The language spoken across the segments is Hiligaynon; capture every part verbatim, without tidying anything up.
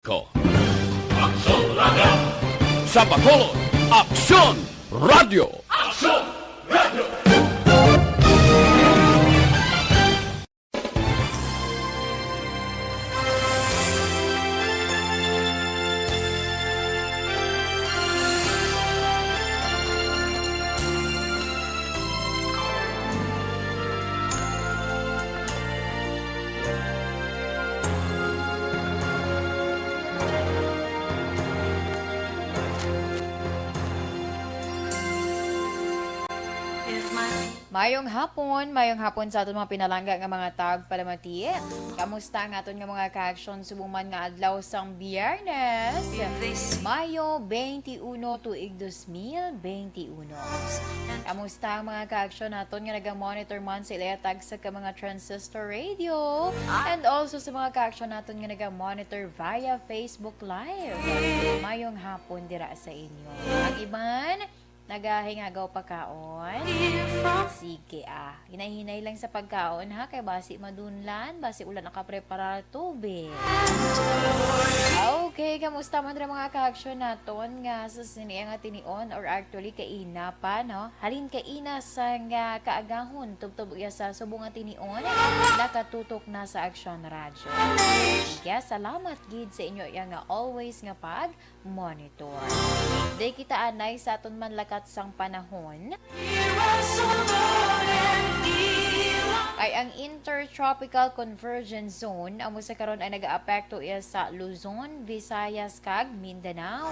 Ko. Aksyon Radio! Sa Bacolod, Aksyon Radio! Aksyon Radio! Mayong hapon, mayong hapon sa aton mga pinalangga nga mga tagpalamati. Kamusta ang aton nga mga kaaksyon subong man nga adlaw sang Biyernes, Mayo twenty-one, tuig dos mil twenty-one? Kamusta ang mga kaaksyon naton nga naga-monitor man sa ila tagsa ka mga transistor radio, and also sa mga kaaksyon naton nga naga-monitor via Facebook Live? Mayong hapon dira sa inyo. Ang iban, nagahingagaw pagkaon? Sige, ah. Hinay-hinay lang sa pagkaon, ha? Kay basi madunlan, basi wala nakapreparar tubig. Okay, kamusta man ra mga kaaksyon naton nga sa sini nga tinion, or actually kaina pa, no? Halin kaina sa nga kaagahon, tubtob iya sa subong nga tinion, nakatutok na sa Aksyon Radyo. Yes, salamat gid sa inyo iya nga always nga pag monitor. Di kita anay sa aton manlakat sang panahon. Ay ang Intertropical Convergence Zone amo sa karon ay nagaapekto iya sa Luzon, Visayas, kag Mindanao.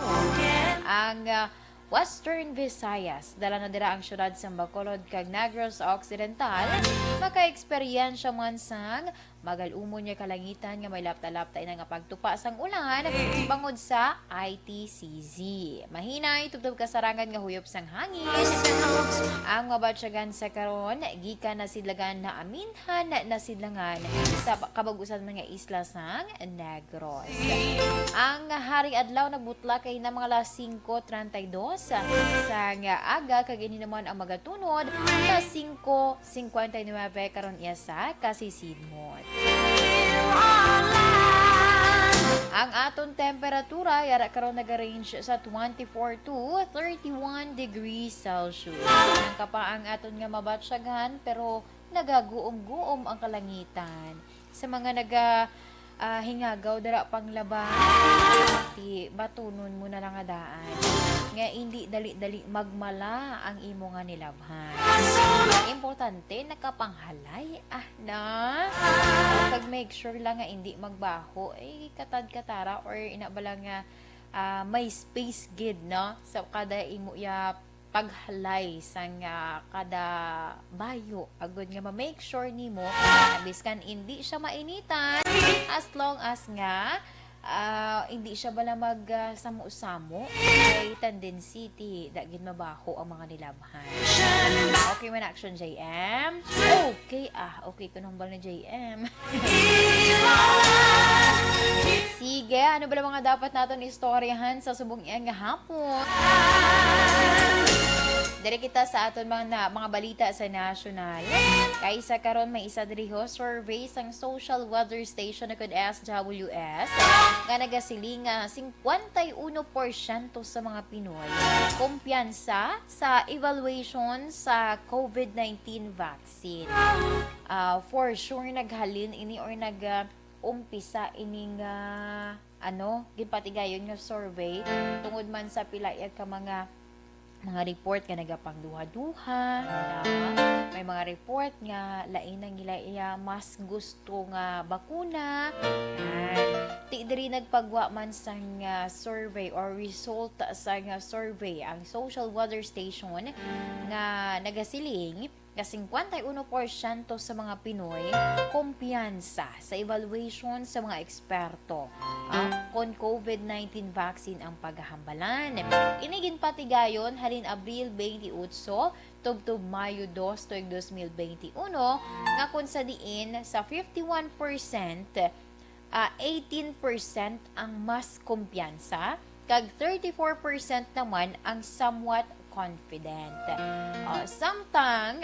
Ang, ah, Western Visayas, dala na dira ang siyudad sa Bacolod kag Negros Occidental, makaeksperyensya man sang magal-umon nga kalangitan nga may lapta-lapta ina nga pagtupa sang ulan bangod sa I T C Z. Mahinay tubtob kasarangan nga huyop sang hangin ang mabatyagan sa karon gikan nasidlagan na aminhan nasidlangan sa kabag-usan man nga isla sang Negros. Ang hari adlaw nagbutla kay na mga alas singko treinta y dos sang aga kag ini naman ang magatunod sa singko cincuenta y nueve karon iya sa kasisidmon. Ang aton temperatura yara karon naga-range sa twenty-four to thirty-one degrees Celsius. Ang kapa ang aton nga mabatyagan pero nagaguom-guom ang kalangitan. Sa mga naga, ah, hingagaw dira panglaba, ti batunon mo na lang nga daan nga indi dali-dali magmala ang imo nga nilabhan. Importante nakapanghalay ah na. Pag make sure lang nga indi magbaho, eh, katad-katara or ina ba lang nga, ah, may space gid, no? Sa kada imo iya paghalay sang, ah, kada bayo, agud nga ma-make sure nimo nga biskan indi siya mainitan, as long as nga, ah, indi siya bala mag, ah, samo-samo, ay tendency ti da gid mabaho ang mga nilabhan. Okay man action, J M? Okay, ah, okay ko nang bal ni J M. Sige, ano bala mga dapat naton istoryahan sa subong iya nga hapon? Diri kita sa aton mga, na, mga balita sa nasyonal. Kay sa karon may isa diri ho survey sang Social Weather Station, ukon S W S, nga nagasiling nga singkwenta y uno porsyento sa mga Pinoy kumpiyansa sa evaluation sa COVID nineteen vaccine. Ah, for sure, naghalin ini or nag, ah, umpisa ini nga, ano, ginpatigayon nga survey tungod man sa pila iya ka mga, mga report nga nagapangduha-duha, na may mga report nga lain ang ila iya mas gusto nga bakuna. Yan. Ti diri nagpagwa man sang, ah, survey or result sang, ah, survey ang Social Weather Station nga nagasiling nga singkwenta y uno porsyento sa mga Pinoy kumpiyansa sa evaluation sa mga eksperto, ah, kon COVID nineteen vaccine ang paghahambalan. Ini ginpatigayon halin Abril twenty-eight tubtob Mayo dos tuig dos mil twenty-uno, nga kung sa diin sa fifty-one percent, ah, eighteen percent ang mas kumpiyansa, kag thirty-four percent naman ang somewhat confident. Ah, samtang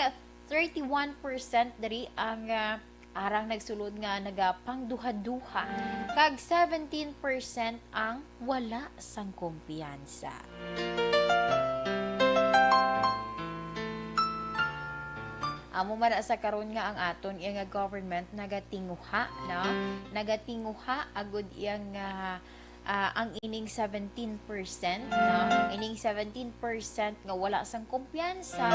thirty-one percent diri ang, ah, Arang nagsulod nga nagapangduha-duha, kag seventeen percent ang wala sang kumpiyansa. Amo man na sa karon nga ang aton iya nga government nagatinguha, no? Nagatinguha agud iya nga, ah, ang ining seventeen percent, no? Ining seventeen percent nga wala sang kumpiyansa,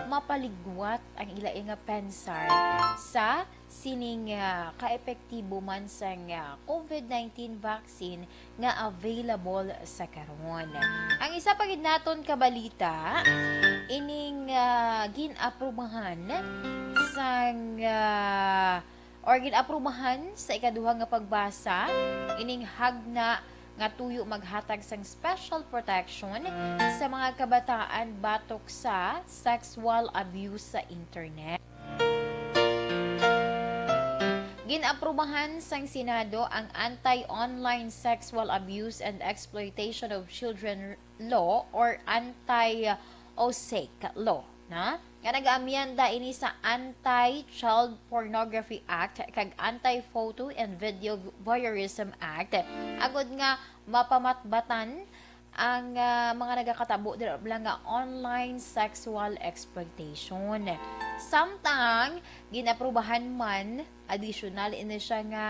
mapaligwat ang ila iya nga pensar sa sining, ah, kaepektibo man sang, ah, COVID nineteen vaccine nga available sa karon. Ang isa pa gid naton ka balita, ining, ah, gin-aprubahan sang, ah, or gin-aprubahan sa ikaduha nga pagbasa ining hagna nga tuyo maghatag sang special protection sa mga kabataan batok sa sexual abuse sa internet. Gin-aprubahan sang Senado ang Anti-Online Sexual Abuse and Exploitation of Children Law or anti-OSIC Law, na nga nag-amyenda ini sa Anti-Child Pornography Act kag Anti-Photo and Video Voyeurism Act, agud nga mapamatbatan ang, ah, mga nagakatabo dira bala nga online sexual exploitation. Samtang gin-aprubahan man, additional ini siya nga,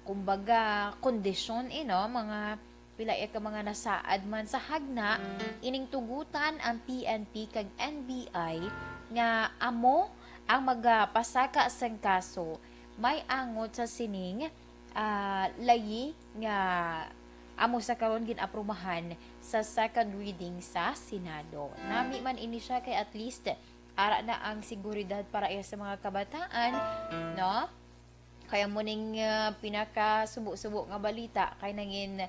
kumbaga, kondisyon, eh, no? Mga pila ya ka mga nasaad man sa hagna, ining tugutan ang P N P kag N B I nga amo ang magapasaka sang kaso may angot sa sining, ah, layi nga amo sa karon gin-aprubahan sa second reading sa Senado. Nami man ini siya kay at least ara na ang seguridad para iya sa mga kabataan, no? Kaya mo ning, ah, pinakasubo-subo nga balita kay nangin,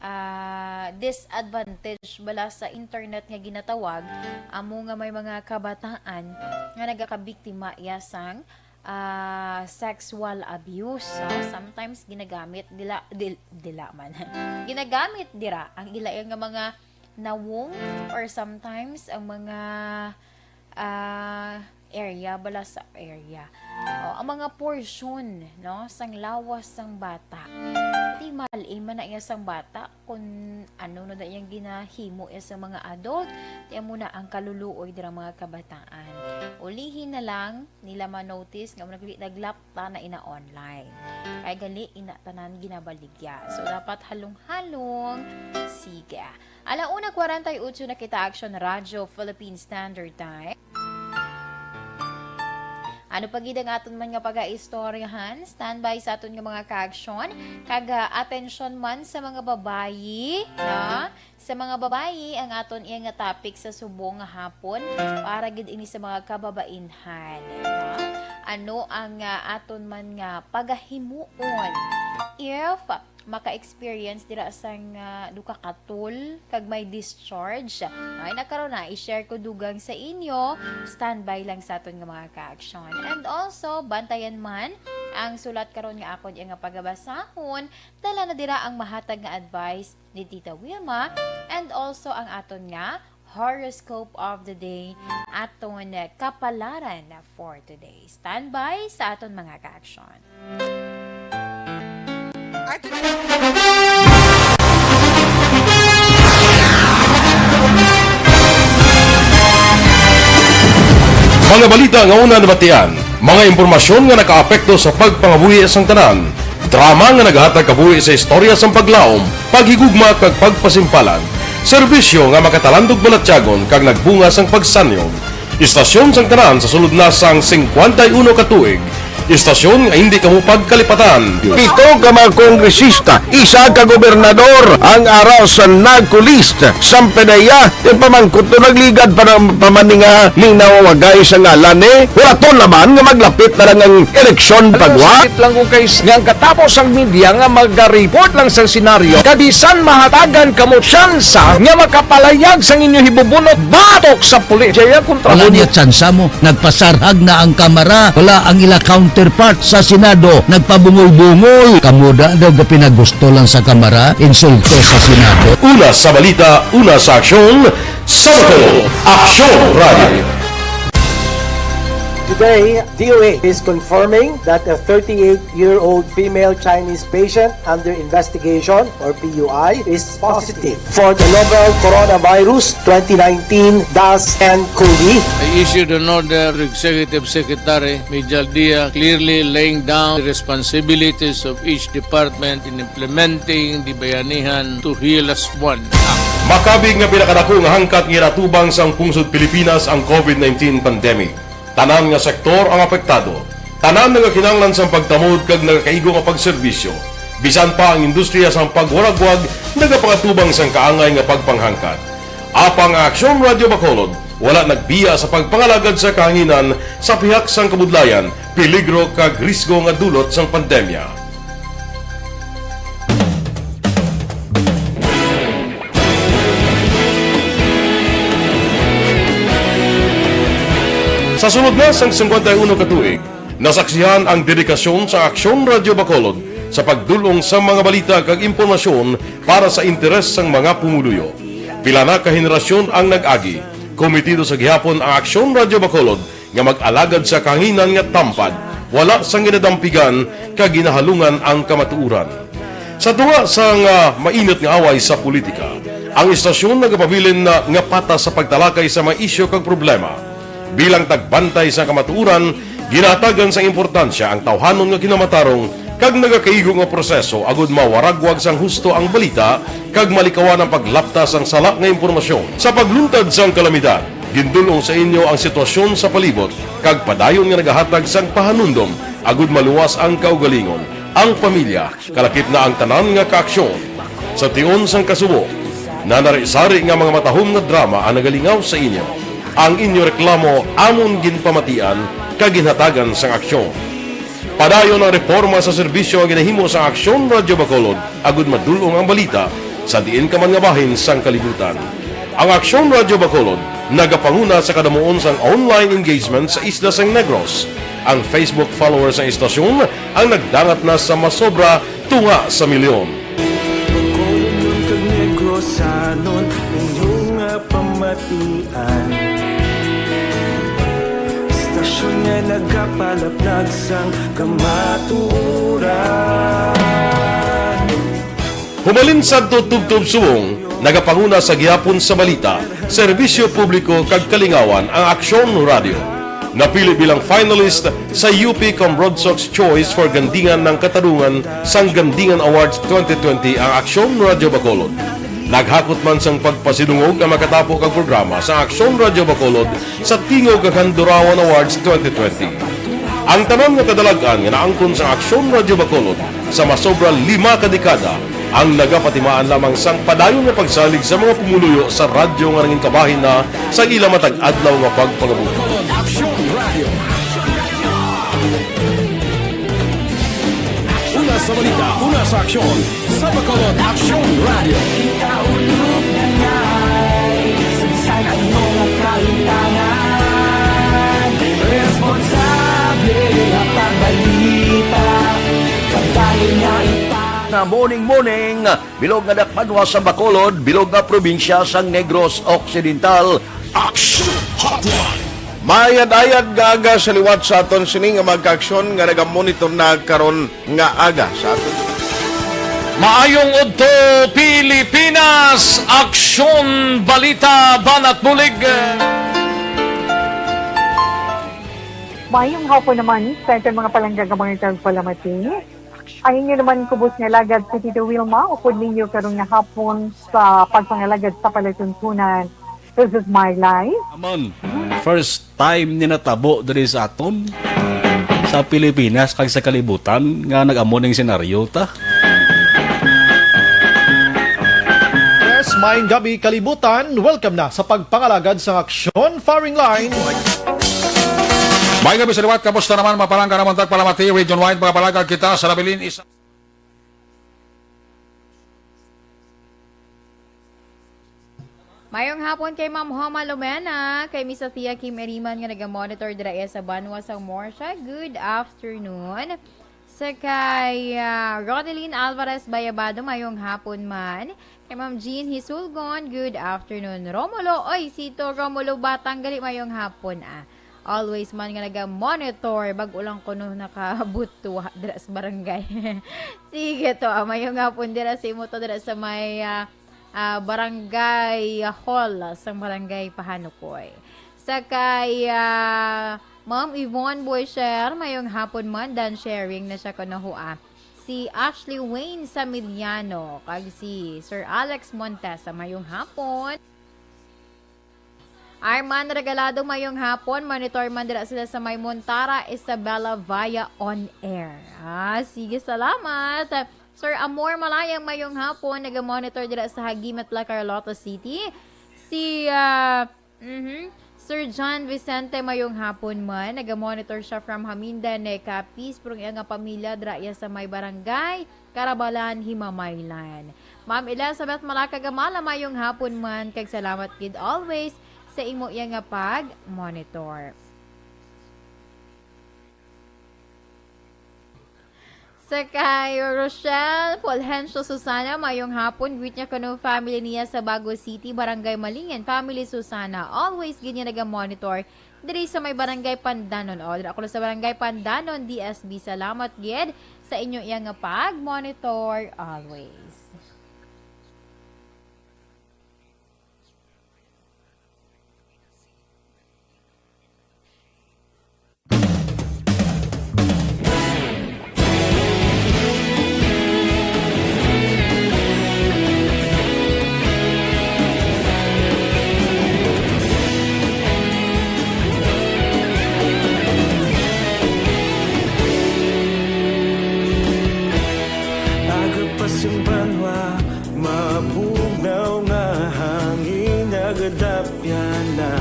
ah, disadvantage bala sa internet nga ginatawag, amo nga may mga kabataan nga nagakabiktima iya sang, ah, sexual abuse, no? Sometimes ginagamit dila, dil-, dila man. Ginagamit dira ang ila nga mga nawong or sometimes ang mga, ah, area, bala sa area. O, ang mga portion, no, sang lawas sang bata. Di mal-i man na iya sang bata kung ano na da iyang ginahimo iya sa mga adult, di amo na ang kaluluoy dira mga kabataan. Ulihi na lang nila ma-notice nga nag-, naglapta na ina online. Kay gali ina tanan ginabaligya. So, dapat halong-halong. Sige. Ala una kwarenta y ocho na kita, Action Radyo Philippine Standard Time. Ano pa gid ang aton man nga pagaistoryahan? Standby sa aton nga mga ka-aksyon. Kag, ah, atensyon man sa mga babayi, no? Sa mga babayi, ang aton iya nga topic sa subong nga hapon, para gid ini sa mga kababainhan, no? Ano ang, ah, aton man nga pagahimuon if maka-experience dira sang, ah, duka ka tool kag may discharge. Ay, na karon na, i-share ko dugang sa inyo. Standby lang sa aton nga mga ka-aksyon. And also, bantayan man ang sulat karon nga akon iya nga pagabasahon. Dala na dira ang mahatag nga advice ni Tita Wilma and also ang aton nga horoscope of the day, aton kapalaran for today. Standby sa aton mga ka-aksyon. Mga balita nga una nabatian, mga impormasyon nga nakaapekto sa pagpangabuhi sang tanan, drama nga nagahatag kabuhi sa istorya sang paglaom, paghigugma kag pagpasimpalan, serbisyo nga makatalandog balatyagon kag nagbunga sang pagsanyog. Istasyon sang tanan sa sulod na sang singkwenta y uno ka tuig. Istasyon nga hindi kamo pagkalipatan. Pito ka mga kongresista, isa ka gobernador ang ara sa NAGCO list. Sampe na iya, yung pamangkot to nagligad pa ng pamaninga ning nawawagay sa ngalan ni Huraton naman nga maglapit na lang ang eleksyon pagwa. Sakit lang ko kay s-, nga ang katapos ang media nga mag-report lang sa senaryo, kabisan mahatagan kamo tsansa nga makapalayag sang inyo hibubunot batok sa pulis. Jaya kontra Wala niya tsansa mo. Nagpasarhag na ang Kamara. Wala ang ila counterpart sa Senado. Nagpabungol-bungol. Kamo da daw gapinagusto lang sa Kamara. Insulto sa Senado. Una sa balita, una sa aksyon, sa Aksyon Radio. Today, D O H is confirming that a thirty-eight-year-old female Chinese patient under investigation, or P U I, is positive for the novel coronavirus twenty nineteen dash N cov. I issued an order to Executive Secretary Mijal Dia, clearly laying down the responsibilities of each department in implementing the Bayanihan to Heal As One Act. Makabig nga pinakadako nga hangkat nga ginatubang sang pungsod Pilipinas ang covid nineteen pandemic. Tanan nga sektor ang apektado. Tanan nagakinahanglan sang pagtamod kag nagakaigo nga pagserbisyo. Bisan pa ang industriya sang pagwaragwag nagapangatubang sang kaangay nga pagpanghangkat. Apang ang Aksyon Radyo Bacolod wala nagbiya sa pagpangalagad sa kahanginan sa pihak sang kabudlayan, peligro kag risgo nga dulot sang pandemya. Sa sulod na sang singkwenta y uno ka tuig, nasaksihan ang dedikasyon sa Aksyon Radyo Bacolod sa pagdul-ong sa mga balita kag impormasyon para sa interes sang mga pumuluyo. Pila na ka henerasyon ang nag-agi. Komitido sa gihapon ang Aksyon Radyo Bacolod nga mag-alagad sa kahanginan nga tampad, wala sang ginadampigan kag ginahalungan ang kamatuoran. Sa tunga sang, ah, mainit nga away sa politika, ang istasyon nagapabilin na nga patas sa pagtalakay sa mga isyu kag problema. Bilang tagbantay sa kamatuoran, ginahatagan sang importansya ang tawhanon nga kinamatarong kag nagakaigo nga proseso agud mawaragwag sang husto ang balita kag malikawan ang paglapta sang sala nga impormasyon. Sa pagluntad sang kalamidad, gindul-ong sa inyo ang sitwasyon sa palibot kag padayon nga nagahatag sang pahanumdom agud maluwas ang kaugalingon, ang pamilya, kalakip na ang tanan nga kaaksyon. Sa tion sang kasubo, nanari-sari nga mga matahom nga drama ang nagalingaw sa inyo. Ang inyo reklamo amon ginpamatian kag ginhatagan sang aksyon. Padayon ang reporma sa serbisyo nga ginahimo sang Aksyon Radyo Bacolod agud madul-ong ang balita sa diin ka man nga bahin sang kalibutan. Ang Aksyon Radyo Bacolod nagapanguna sa kadamuon sang online engagement sa isla sang Negros. Ang Facebook followers sang istasyon ang nagdangat na sa masobra tunga sa milyon. Bacolodnon kag Negrosanon, inyo nga pamatian. Istasyon nga nagapalaplag sang kamatuoran. Humalin sadto tubtob subong, nagapanguna sa gihapon sa balita, serbisyo publiko kag kalingawan ang Aksyon Radyo. Napili bilang finalist sa U P Comrodsocs Choice for Gandingan ng Katarungan sang Gandingan Awards twenty twenty ang Aksyon Radyo Bacolod. Naghakot man sang pagpasidungog ang makatapo kag programa sa Aksyon Radyo Bacolod sa Tingog kag Handurawan Awards twenty twenty. Ang tanan nga kadalag-an nga naangkon sa Aksyon Radyo Bacolod sa masobra lima ka dekada ang nagapatimaan lamang sang padayon nga pagsalig sa mga pumuluyo sa radyo nga nangin kabahin na sa ila matag adlaw nga pagpangabuhi. Aksyon Radio. Una sa balita, una sa aksyon, sa Bacolod Aksyon Radio. Kita ulog na ngay, sa bisan ano nga kalimtangan, responsable nga pagbalita, kabahin nga ipa- Na morning, morning, bilog nga dakbanwa sa Bacolod, bilog nga probinsya sang Negros Occidental. Action Hotline. Maayad-ayad nga aga sa liwat sa aton sini nga mga kaaksyon nga nagamonitor na karon nga aga sa aton. Maayong udto, Pilipinas! Aksyon, balita, banat bulig. Mayong hapon naman sa aton mga palangga nga mga tagpalamati. Ang inyo naman kubos nga alagad si Tito Wilma, upod ninyo karon nga hapon sa pagpangalagad sa palatuntunan. This is my life. Aman, first time ni natabo diri sa aton, sa Pilipinas kag sa kalibutan nga nag-amo ning senaryo ta. Yes, maayong gabi, kalibutan. Welcome na sa pagpangalagad sang aksyon, firing line. Maayong gabi sa liwat, kamusta naman, mga palangga namon tagpalamati, region-wide, mga palangga kita sa nabilin, isa. Mayong hapon kay Ma'am Homa Lumena, kay Miss Athea Kim Eriman nga naga-monitor dira iya sa banwa sang Morsha. Good afternoon. Sa kay, ah, Rodeline Alvarez Bayabado, mayong hapon man. Kay Ma'am Jean Hisulgon, good afternoon. Romulo, oy, si to Romulo Batang gali, mayong hapon, ah. Always man nga naga-monitor, bag-o lang kuno nakabuto dira sa barangay. Sige to, ah, mayong hapon dira sa imo to, dira sa may, ah, ah, barangay hall, sa barangay Pahanukoy. Sa kay, ah, Ma'am Yvonne Boycher, mayong hapon man, dan sharing na siya kuno ho, ah. Si Ashley Wayne Samiliano, kag si Sir Alex Montesa, mayong hapon. Arman Regalado, mayong hapon. Monitor man dira sila sa may Montara, Isabela, via on air. Ah, sige, salamat. Sir Amor Malayang, mayong hapon. Naga-monitor dira sa Hagimat, La Carlota City. Si, ah, mhm, Sir John Vicente, mayong hapon man. Naga-monitor siya from Haminda, Capiz. Pero ang iya nga pamilya dira iya sa may barangay Carabalan, Himamaylan. Ma'am Elizabeth Malacagamala, mayong hapon man, kag salamat gid always sa imo iya nga pag-monitor. Sa kay Rochelle Fulgencio Susana, mayong hapon. Greet niya kuno family niya sa Bago City, Barangay Malingin. Family Susana, always gid niya naga-monitor diri sa may Barangay Pandanon. O, dira kuno sa Barangay Pandanon, D S B. Salamat gid sa inyo iya nga pag-monitor always. Aga pa sing banwa, mabugnaw nga hangin, nagadapyan na.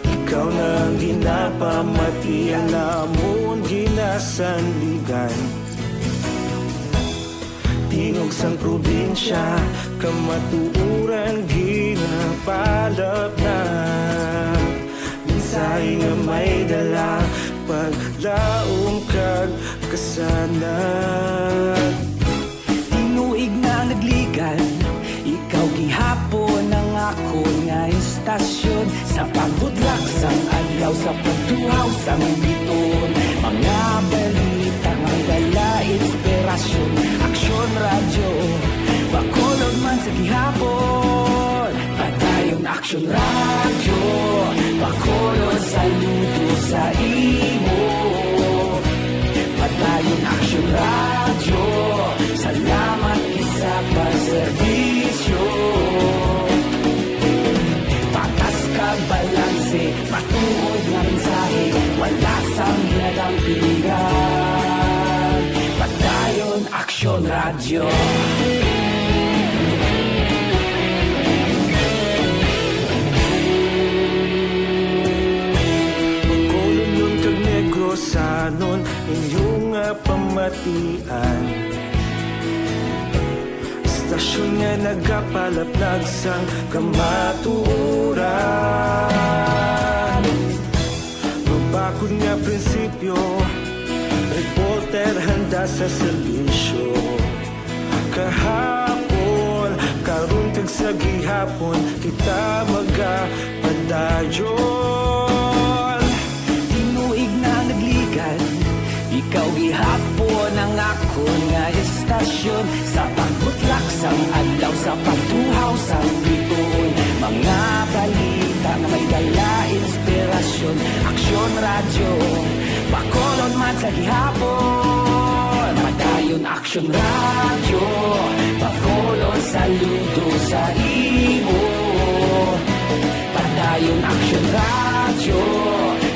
Ikaw na ang ginapamati, ang amon ginasandigan. Tingog sang probinsya, kamatuoran ginapalapnag. Mensahe nga may dala, paglaom kag kasanag. Tinuig na nagligan, ikaw gihapon ang akon nga istasyon. Sa pagbutlak sang adlaw, sa pagtuhaw sang bituon, mga balita nga dala inspirasyon. Aksyon Radyo, Bacolod man sa gihapon. Padayon Aksyon Radyo, Bacolod, saludo sa imo. Padayon Aksyon Radyo, salamat gid sa pagserbisyo. Patas kag balanse, matuod nga mensahe, wala sang ginadampigan. Padayon Aksyon Radyo. Bacolodnon kag Negrosanon, inyo nga pamatian. Istasyon nga nagapalapnag sang kamatuoran. Mabakod nga prinsipyo, reporter handa sa serbisyo. Kahapon, karon kag sa gihapon, kita magapadayon. Tinuig na nagligan, ikaw gihapon ang akon nga istasyon. Sa pagbutlak sang adlaw, sa pagtuhaw sang bituon, mga balita nga may dala inspirasyon. Aksyon Radyo, Bacolod man sa gihapon. Padayon Aksyon Radyo, Bacolod, saludo sa imo. Padayon Aksyon Radyo,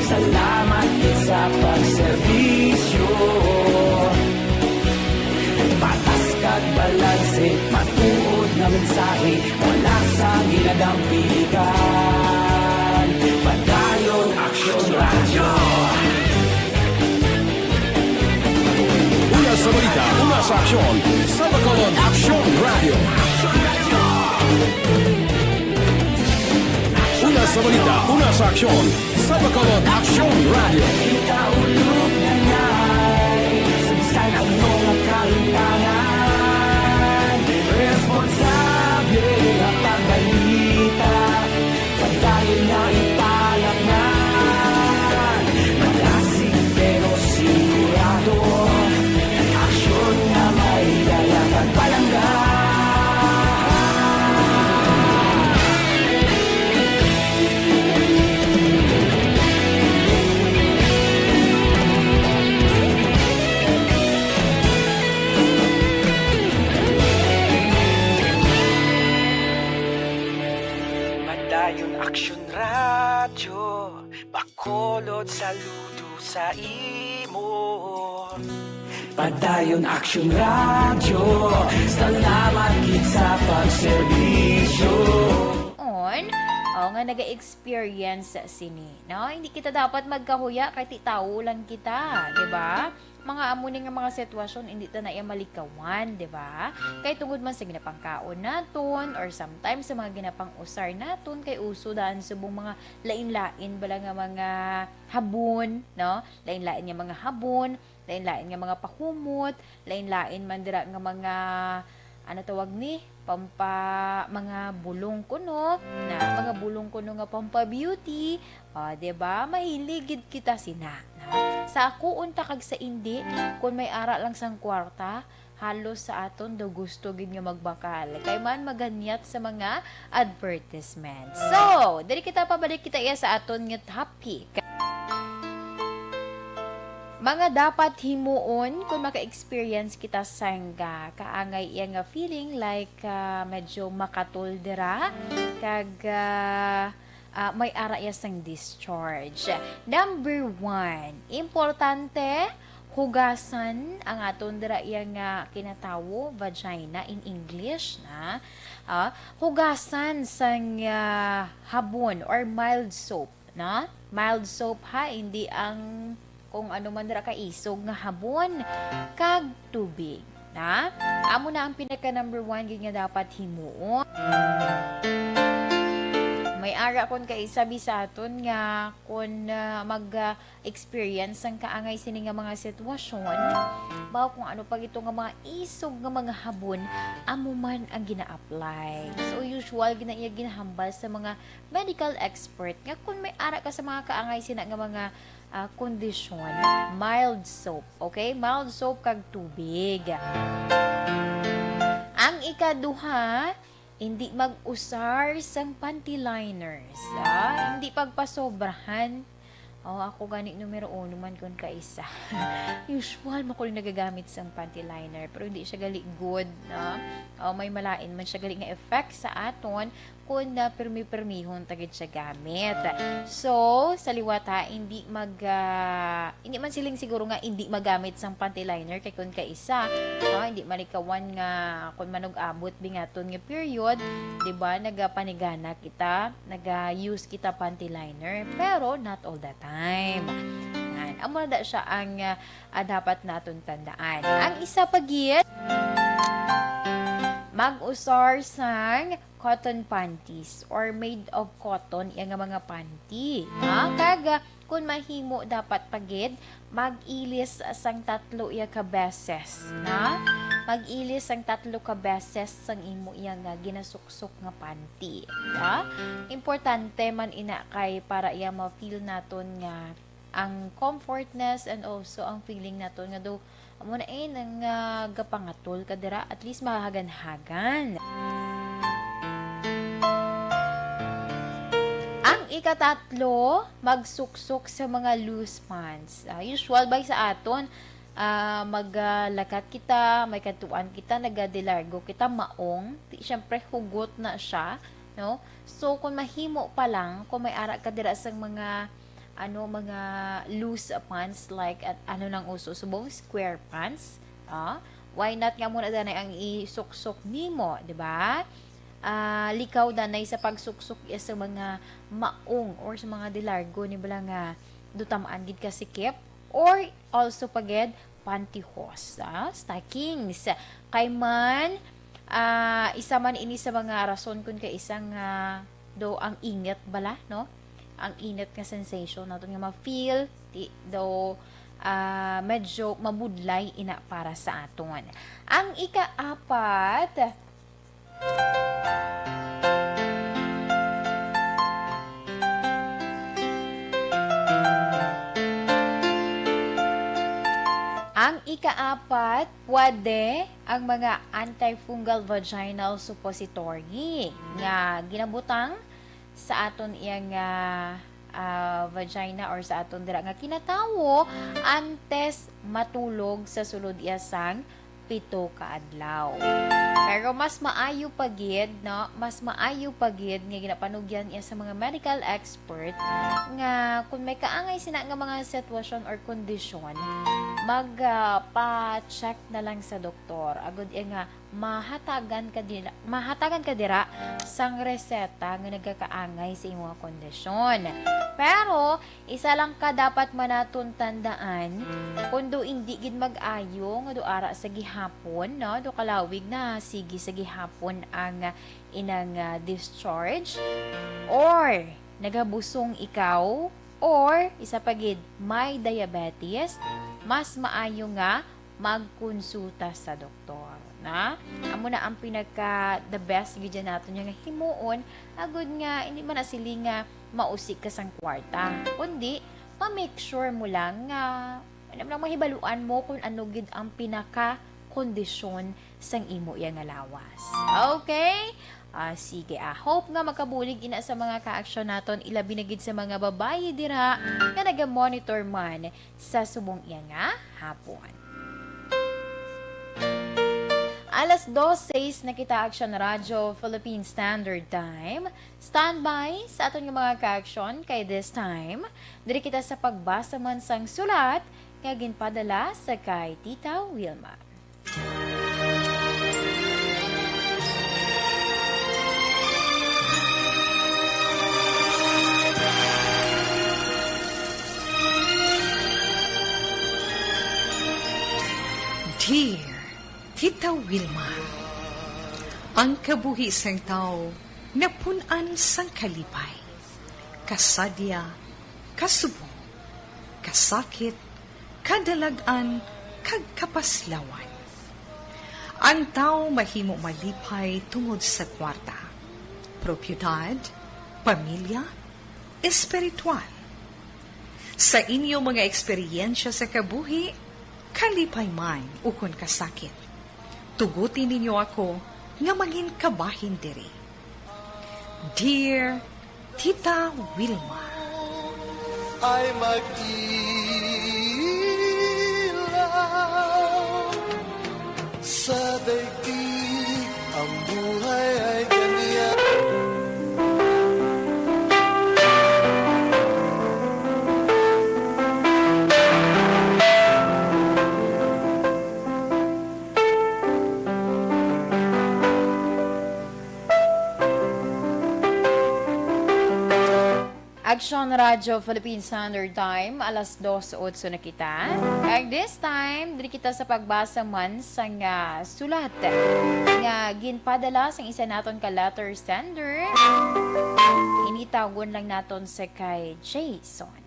salamat gid sa pagserbisyo. Patas kag balanse, matuod nga mensahe, wala sang ginadampigan. Padayon Aksyon Radyo. Una sa balita, una sa aksyon, sa Bacolod Aksyon Radyo. Una sa balita, una sa aksyon, sa Bacolod Aksyon Radyo. Kita ulog na ngay, sa bisan ano nga kahimtangan, responsable nga pagbalita, padayon nga ipalapnag. Yun Action Radyo, Bacolod, saludo sa imo. Padayon Action Radyo, salamat gid sa pagserbisyo. On, o nga naga-experience sini, no? Hindi kita dapat magkahuya kay ti tawo lang kita, di ba? Mga amo ni nga mga sitwasyon, hindi ta na iya malikawan, di ba? Kay tungod man sa ginapangkaon naton or sometimes sa mga ginapang-usar naton, kay uso daan subong mga lain-lain bala nga mga habon, no? Lain-lain nga mga habon, lain-lain nga mga pahumot, lain-lain man dira nga mga, ano tawag ni, pampa mga bulong kuno, na mga bulong kuno nga pampa-beauty. O, di ba? Mahilig gid kita sina, no? Sa ako unta kag sa indi, kung may ara lang sang kwarta, halos sa aton daw gusto gid nga magbakal. Kay man maganyat sa mga advertisement. So, diri kita, pabalik kita iya sa aton nga topic. Mga dapat himuon kung maka-experience kita sang, ah, kaangay iya nga feeling, like, ah, medyo makatol dira, kag, ah, ah, may ara iya sang discharge. Number one, importante, hugasan ang aton dira iya nga kinatawo, vagina in English, na. Ah, hugasan sang, ah, habon or mild soap, na. Mild soap, ha, hindi ang kung ano man dira ka isog nga habon kag tubig, na. Amo na ang pinaka number one gid nga dapat himuon. May ara kon kaisa bisaton nga kon, ah, mag, ah, experience sang kaangay sini nga mga sitwasyon, baw kung ano pa gito nga mga isog nga mga habon, amo man ang gina-apply. So, usual gina iya ginahambal sa mga medical expert nga kung may ara ka sa mga kaangay sina nga mga, ah, kondisyon, mild soap, okay? Mild soap kag tubig. Ang ikaduha, hindi mag-usar sang panty liners, ah, hindi pagpasobrahan. Oh, ako gani numero uno man kun kaisa. Usual man ko nagagamit sang panty liner, pero hindi siya gali good, no? Oh, may malain man siya gali nga effect sa aton kun na pirmi-pirmihon ta gid siya gamit. So, sa liwat ha, hindi mag, ah, hindi man siling siguro nga hindi magamit sang panty liner kay kun kaisa, no? Hindi malikawan nga kun manug-abot bingaton nga period, di ba, nagapanigana kita, naga-use kita panty liner, pero not all the time. Yan. Amo na da siya ang, ah, ah, dapat naton tandaan. Ang isa pa gid, mag-usar sang cotton panties or made of cotton iya nga mga panty. Ha? Kag, ah, kun mahimo, dapat pa gid mag-ilis sang tatlo iya ka beses, na? Mag-ilis sang tatlo ka beses sang imo iya nga ginasuksok nga panty, ha? Importante man ina kay para iya ma-feel naton nga ang comfortness and also ang feeling naton nga do amo na eh nang, ah, gapangatol ka dira, at least mahagan-hagan. Ang ikatatlo, magsuksok sa mga loose pants. Ah, usual ba sa aton, ah, maglakat kita, may kadtuan kita, nagadilargo kita, maong, di, syempre, hugot na siya, no? So, kung mahimo pa lang, kung may ara ka dira sang mga, ano, mga loose pants, like, at, ano nang uso, subong square pants, ah, why not nga muna danay ang isuksok nimo, di ba? Ah, likaw danay sa pagsuksok iya sa mga maong or sa mga dilargo ni bala nga dutamaan gid ka sikip, or also pa gid pantyhose, ah, stockings. Kay man, ah, isa man ini sa mga rason kun kay isa nga do ang init bala, no? Ang init nga sensation naton nga ma-feel, di, do, ah, medyo mabudlay ina para sa aton. Ang ikaapat, ang ikaapat, pwede ang mga antifungal vaginal suppository nga ginabutang sa aton iyang, ah, ah, vagina or sa aton dira nga kinatawo antes matulog sa sulod iya sang pito ka adlaw. Pero mas maayo pa gid, no? Mas maayo pa gid nga ginapanugyan iya sa mga medical expert nga kung may kaangay sina nga mga sitwasyon or kondisyon, mag, ah, pa-check na lang sa doktor. Agud iya nga mahatagan ka dira, mahatagan ka dira sang reseta nga nagakaangay sa imong kondisyon. Pero isa lang ka dapat man naton tandaan, kun daw indi gid mag-ayo nga daw ara sa gihapon, no? Daw kalawig na, sige sa gihapon ang inang, ah, discharge, or nagabusong ikaw, or isa pa gid, may diabetes, mas maayo nga magkonsulta sa doktor, na? Amo na ang pinaka the best gid dyan naton nga himuon, agud nga hindi man na sili nga mausik ka sang kwarta, kundi ma-make sure mo lang nga, ano lang, mahibaluan mo kung ano gid ang pinaka kondisyon sang imo iya nga lawas. Okay? Ah, sige, ah, hope nga makabulig ina sa mga ka-aksyon naton, ilabi na gid sa mga babayi dira nga naga-monitor man sa subong iya nga hapon. Alas dos sais na kita, Action Radyo Philippine Standard Time. Standby sa aton nga mga ka-aksyon, kay this time, diri kita sa pagbasa man sang sulat nga ginpadala sa kay Tita Wilma. Dear Tita Wilma, ang kabuhi sang tawo napun-an sang kalipay, kasadya, kasubong, kasakit, kadalag-an, kag kapaslawan. Ang tawo mahimo malipay tungod sa kwarta, propiedad, pamilya, espiritual. Sa inyo mga eksperyensya sa kabuhi, kalipay man ukon kasakit, tuguti ninyo ako nga mangin kabahin diri. Dear Tita Wilma. Ay mag-ilaw sa daigdig, ang buhay ay ganyan. Action Radio Philippine Standard Time, alas dos otso na kita. Kag this time, diri kita sa pagbasa man sang sulat nga ginpadala sang isa naton ka letter sender. Ini tawgon lang naton sa kay Jason.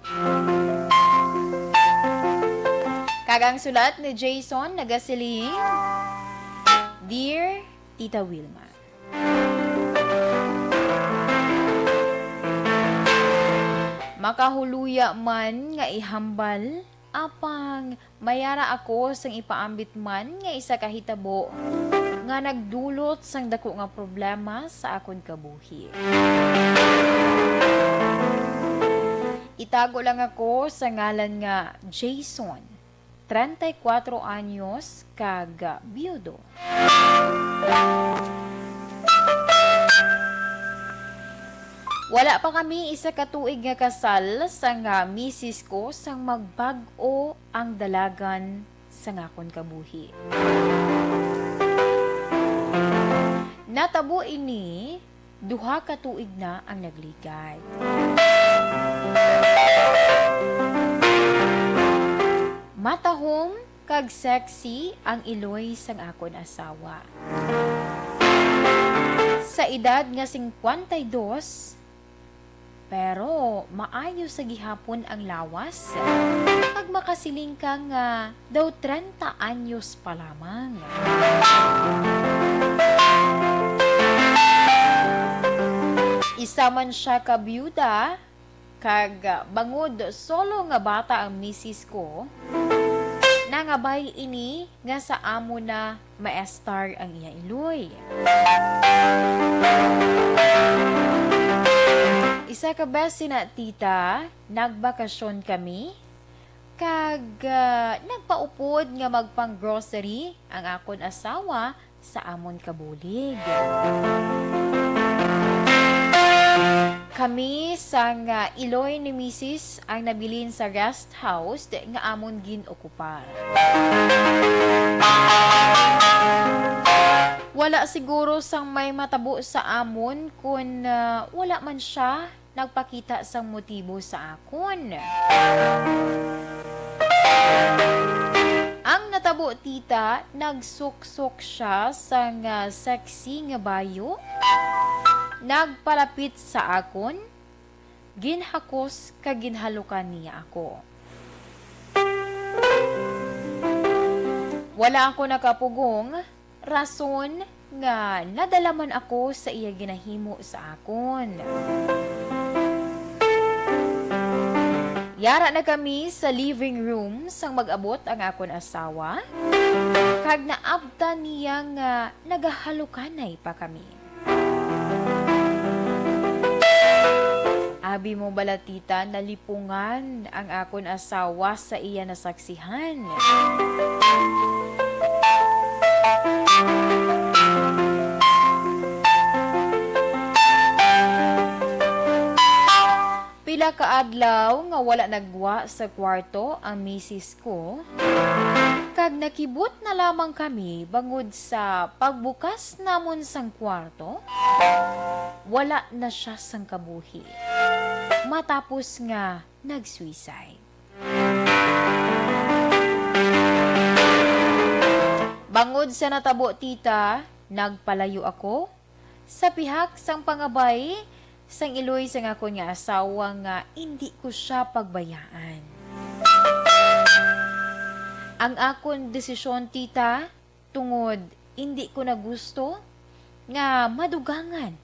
Kag ang sulat ni Jason nagasiling, Dear Tita Wilma, makahuluya man nga ihambal, apang may ara ako sang ipaambit man nga isa ka hitabo nga nagdulot sang dako nga problema sa akon kabuhi. Itago lang ako sa ngalan nga Jason, treinta y cuatro anyos, kag biyudo. Wala pa kami isa ka tuig nga kasal sang, ah, misis ko sang magbag-o ang dalagan sang akon kabuhi. Natabo ini duha ka tuig na ang nagligad. Matahom kag sexy ang iloy sang akon asawa. Sa edad nga singkwenta y dos, pero maayo sa gihapon ang lawas, kag makasiling ka nga daw treinta anyos pa lamang. Isa man sia ka biyuda, kag bangod solo nga bata ang misis ko, nangabay ini nga sa amo na maestar ang iya iloy. Isa ka bes sina tita, nagbakasyon kami, kag, ah, nagpaupod nga magpang-grocery ang akon asawa sa amon kabulig. Kami sang, ah, iloy ni misis ang nabilin sa rest house nga amon gin-okupar. Wala siguro sang may matabo sa amon kon, ah, wala man sia nagpakita sang motibo sa akon. Ang natabo, tita, nagsuksok sia sang, ah, sexy nga bayo, nagpalapit sa akon, ginhakos kag ginhalukan niya ako. Wala ako nakapugong, rason nga nadala man ako sa iya ginahimo sa akon. Yara na kami sa living room sang mag-abot ang akon asawa, kag naabtan niya nga nagahalukanay pa kami. Abi mo bala, tita, nalipungan ang akon asawa sa iya nasaksihan. Pila ka adlaw nga wala naggwa sa kwarto ang misis ko, kag nakibot na lamang kami bangod sa pagbukas namon sang kwarto, wala na sia sang kabuhi, matapos nga nag-suicide. Bangod sa natabo, tita, nagpalayo ako sa pihak sang pangabay sang iloy sang akon nga asawa nga indi ko sia pagbayaan. Ang akon desisyon, tita, tungod indi ko na gusto nga madugangan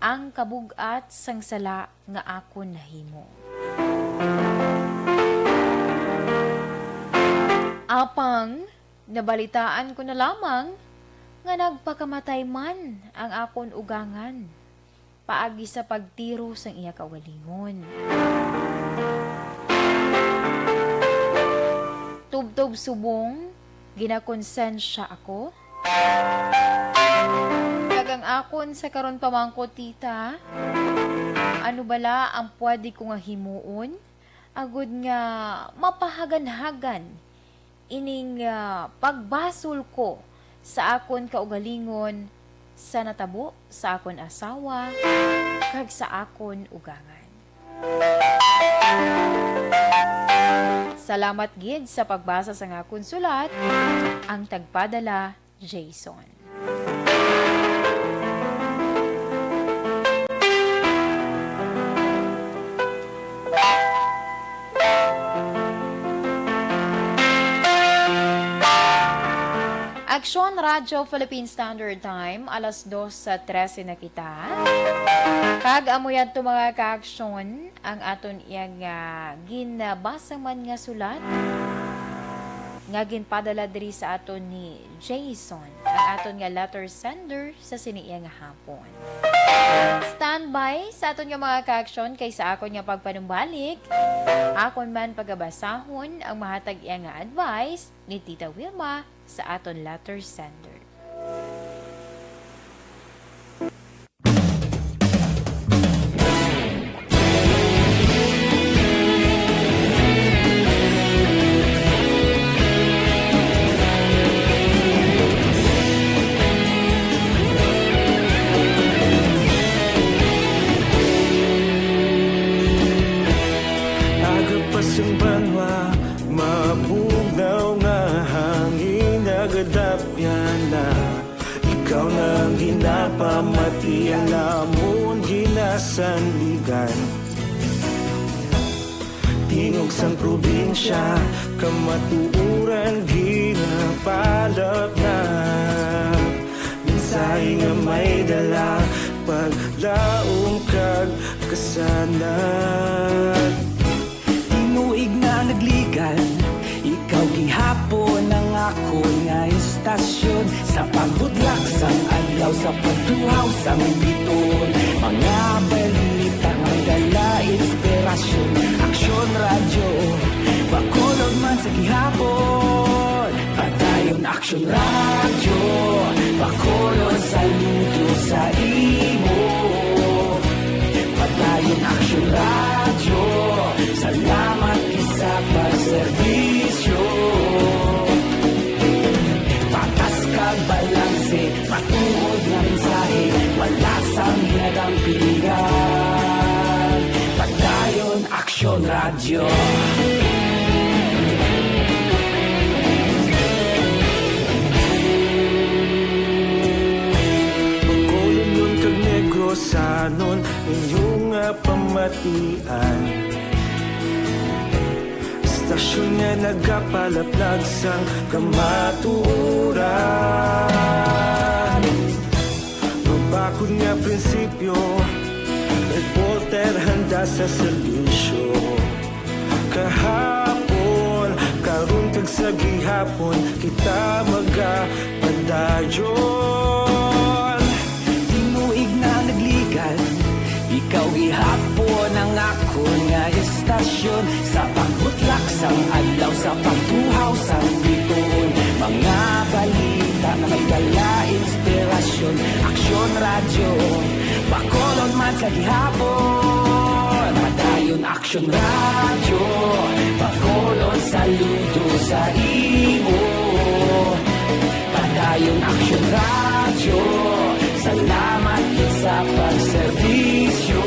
ang kabug-at sang sala nga akon nahimo. Apang nabalitaan ko na lamang nga nagpakamatay man ang akon ugangan paagi sa pagtiro sang iya kaugalingon. Tubtob subong, ginakonsensya ako. Kag ang akon sa karon pamangkot, tita, ano bala ang pwede ko nga himuon agod nga mapahaganhagan ining, ah, pagbasol ko sa akon kaugalingon sa natabo sa akon asawa kag sa akon ugangan. Salamat gid sa pagbasa sang akon sulat, ang tagpadala, Jason. Aksyon Radyo Philippine Standard Time, alas dos sa trese na kita. Kag amo yadto, mga kaaksyon, ang aton iyang, ah, ginabasa man nga sulat nga ginpadala diri sa aton ni Jason, ang aton nga letter sender sa sini iya nga hapon. Standby sa aton nga mga kaaksyon, kay sa akon nga pagpanumbalik, akon man pagabasahon ang mahatag iya nga advice ni Tita Wilma sa aton letter sender. Aga pa sang banwa, mabugnaw nga hangin nagadapyan na. Ikaw na ang ginapamati, ang amon ginasandigan. Tingog sang probinsya, kamatuoran ginapalapnap. Mensahe nga may dala, paglaom kag kasanag. Tinuig na nagligan, ikaw gihapon ang akon nga istasyon. Sa pagbudlak sang adlaw, sa pagtuhaw sang biton, mga balita nga dala inspirasyon. Aksyon Radyo, bako Aksyon Radyo, Bacolod, saludo sa imo. Padayon Aksyon Radyo, salamat gid sa pagserbisyo. Patas kag balanse, matuod nga mensahe, wala sang ginadampigan. Padayon Aksyon Radyo. Bacolodnon kag Negrosanon, inyo nga pamatian. Estasyon nga nagapalaplag sang kamatuoran. Mabakod nga prinsipyo, reporter handa sa serbisyo. Kahapon, karon kag sa gihapon, kita magapadayon. Tinuig na nagligan, ikaw gihapon ang akon nga estasyon. Sa pagbutlak sang adlaw, sa pagtuhaw sang bituon, mga balita nga may dala inspirasyon. Aksyon Radyo, Bacolod man sa gihapon. Padayon Aksyon Radyo, Bacolod, saludo sa imo. Padayon Aksyon Radyo, salamat gid sa pagserbisyo.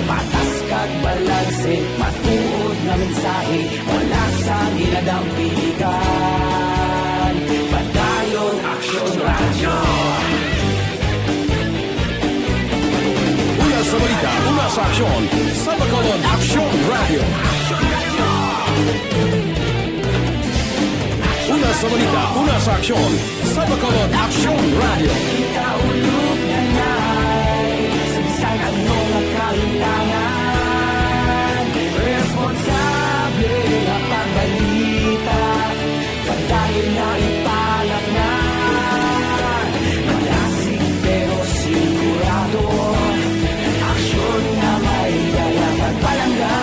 Patas kag balanse, matuod nga mensahe, wala sang ginadampigan. Padayon Aksyon Radyo. Una sa balita, una sa aksyon, sa Bacolod Aksyon Radyo. Una sa balita, una sa aksyon, sa Bacolod Aksyon Radyo. Kita ulog na nay, sa bisan ano nga kahitangan, responsable nga pagbalita. Padayon na ipalaknag, malasig pero sigurado, aksyon nga may dala pagpalangga.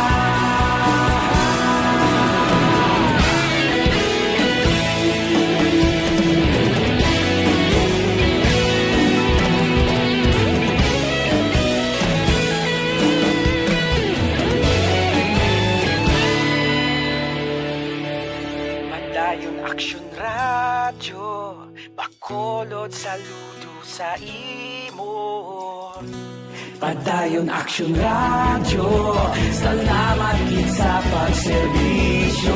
Padayon Aksyon Radyo, Bacolod, saludo sa imo. Padayon Aksyon Radyo, salamat gid sa pagserbisyo.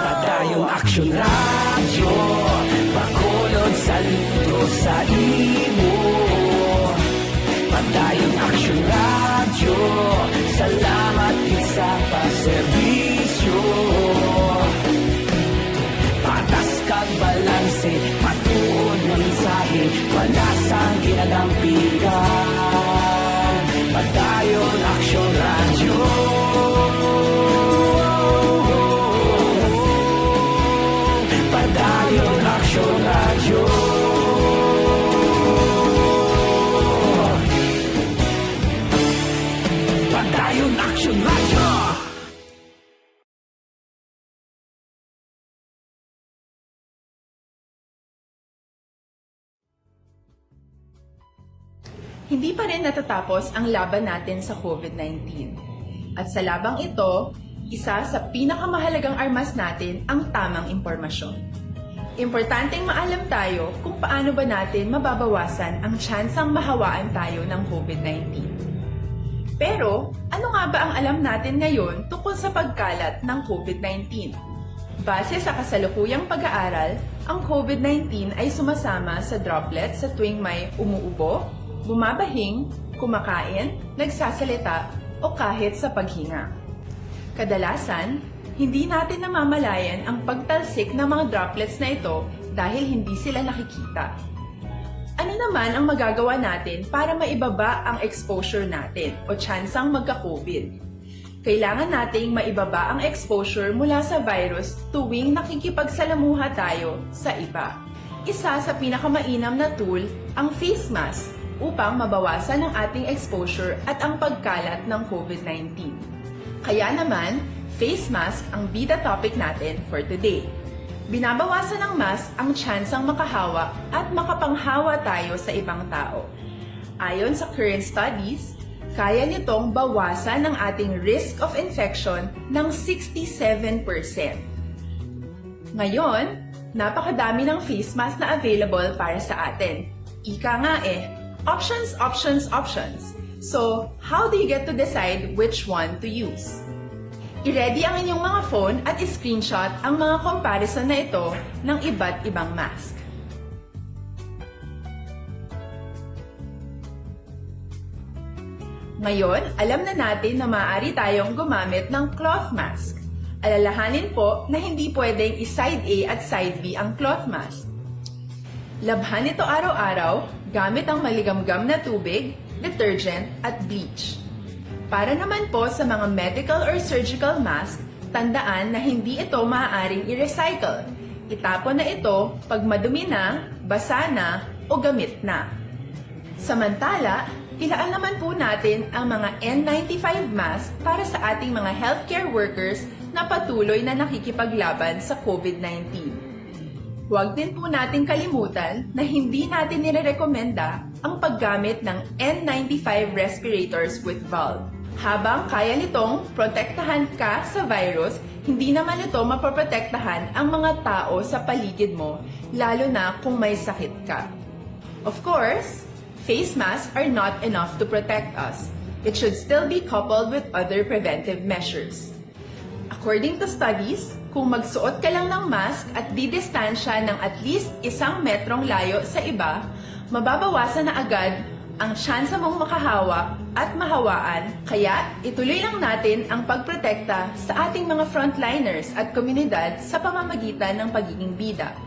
Padayon Aksyon Radyo, Bacolod, saludo sa imo. Padayon Aksyon Radyo, salamat gid sa pagserbisyo. Patas kag balanse, matuod nga mensahe, wala sang ginadampigan. Padayon Aksyon Radyo. Padayon Aksyon Radyo. Padayon Aksyon Radyo. Hindi pa rin natatapos ang laban natin sa COVID nineteen. At sa labang ito, isa sa pinakamahalagang armas natin ang tamang impormasyon. Importanteng maalam tayo kung paano ba natin mababawasan ang tsansang mahawaan tayo ng COVID nineteen. Pero, ano nga ba ang alam natin ngayon tungkol sa pagkalat ng COVID nineteen? Base sa kasalukuyang pag-aaral, ang COVID nineteen ay sumasama sa droplets sa tuwing may umuubo, bumabahing, kumakain, nagsasalita, o kahit sa paghinga. Kadalasan, hindi natin namamalayan ang pagtalsik ng mga droplets na ito dahil hindi sila nakikita. Ano naman ang magagawa natin para maibaba ang exposure natin o tsansang magka-COVID? Kailangan nating maibaba ang exposure mula sa virus tuwing nakikipagsalamuha tayo sa iba. Isa sa pinakamainam na tool ang face mask upang mabawasan ang ating exposure at ang pagkalat ng COVID nineteen. Kaya naman, Face mask ang bida topic natin for today. Binabawasan ng mask ang tsansang makahawa at makapanghawa tayo sa ibang tao. Ayon sa current studies, kaya nitong bawasan ang ating risk of infection ng sixty-seven percent. Ngayon, napakadami ng face mask na available para sa atin. Ika nga eh, options, options, options. So, how do you get to decide which one to use? I-ready ang inyong mga phone at i-screenshot ang mga comparison na ito ng iba't ibang mask. Ngayon, alam na natin na maaari tayong gumamit ng cloth mask. Alalahanin po na hindi pwedeng i-side A at side B ang cloth mask. Labhan ito araw-araw gamit ang maligamgam na tubig, detergent, at bleach. Para naman po sa mga medical or surgical mask, tandaan na hindi ito maaaring i-recycle. Itapon na ito pag madumi na, basa na, o gamit na. Samantala, ilaan naman po natin ang mga N ninety-five mask para sa ating mga healthcare workers na patuloy na nakikipaglaban sa COVID nineteen. Huwag din po nating kalimutan na hindi natin nirerekomenda ang paggamit ng N ninety-five respirators with valve. Habang kaya nitong protektahan ka sa virus, hindi naman ito mapoprotektahan ang mga tao sa paligid mo, lalo na kung may sakit ka. Of course, face masks are not enough to protect us. It should still be coupled with other preventive measures. According to studies, kung magsuot ka lang ng mask at didistansya ng at least isang metrong layo sa iba, mababawasan na agad ang tsansa mong makahawa at mahawaan, kaya ituloy lang natin ang pagprotekta sa ating mga frontliners at komunidad sa pamamagitan ng pagiging bida.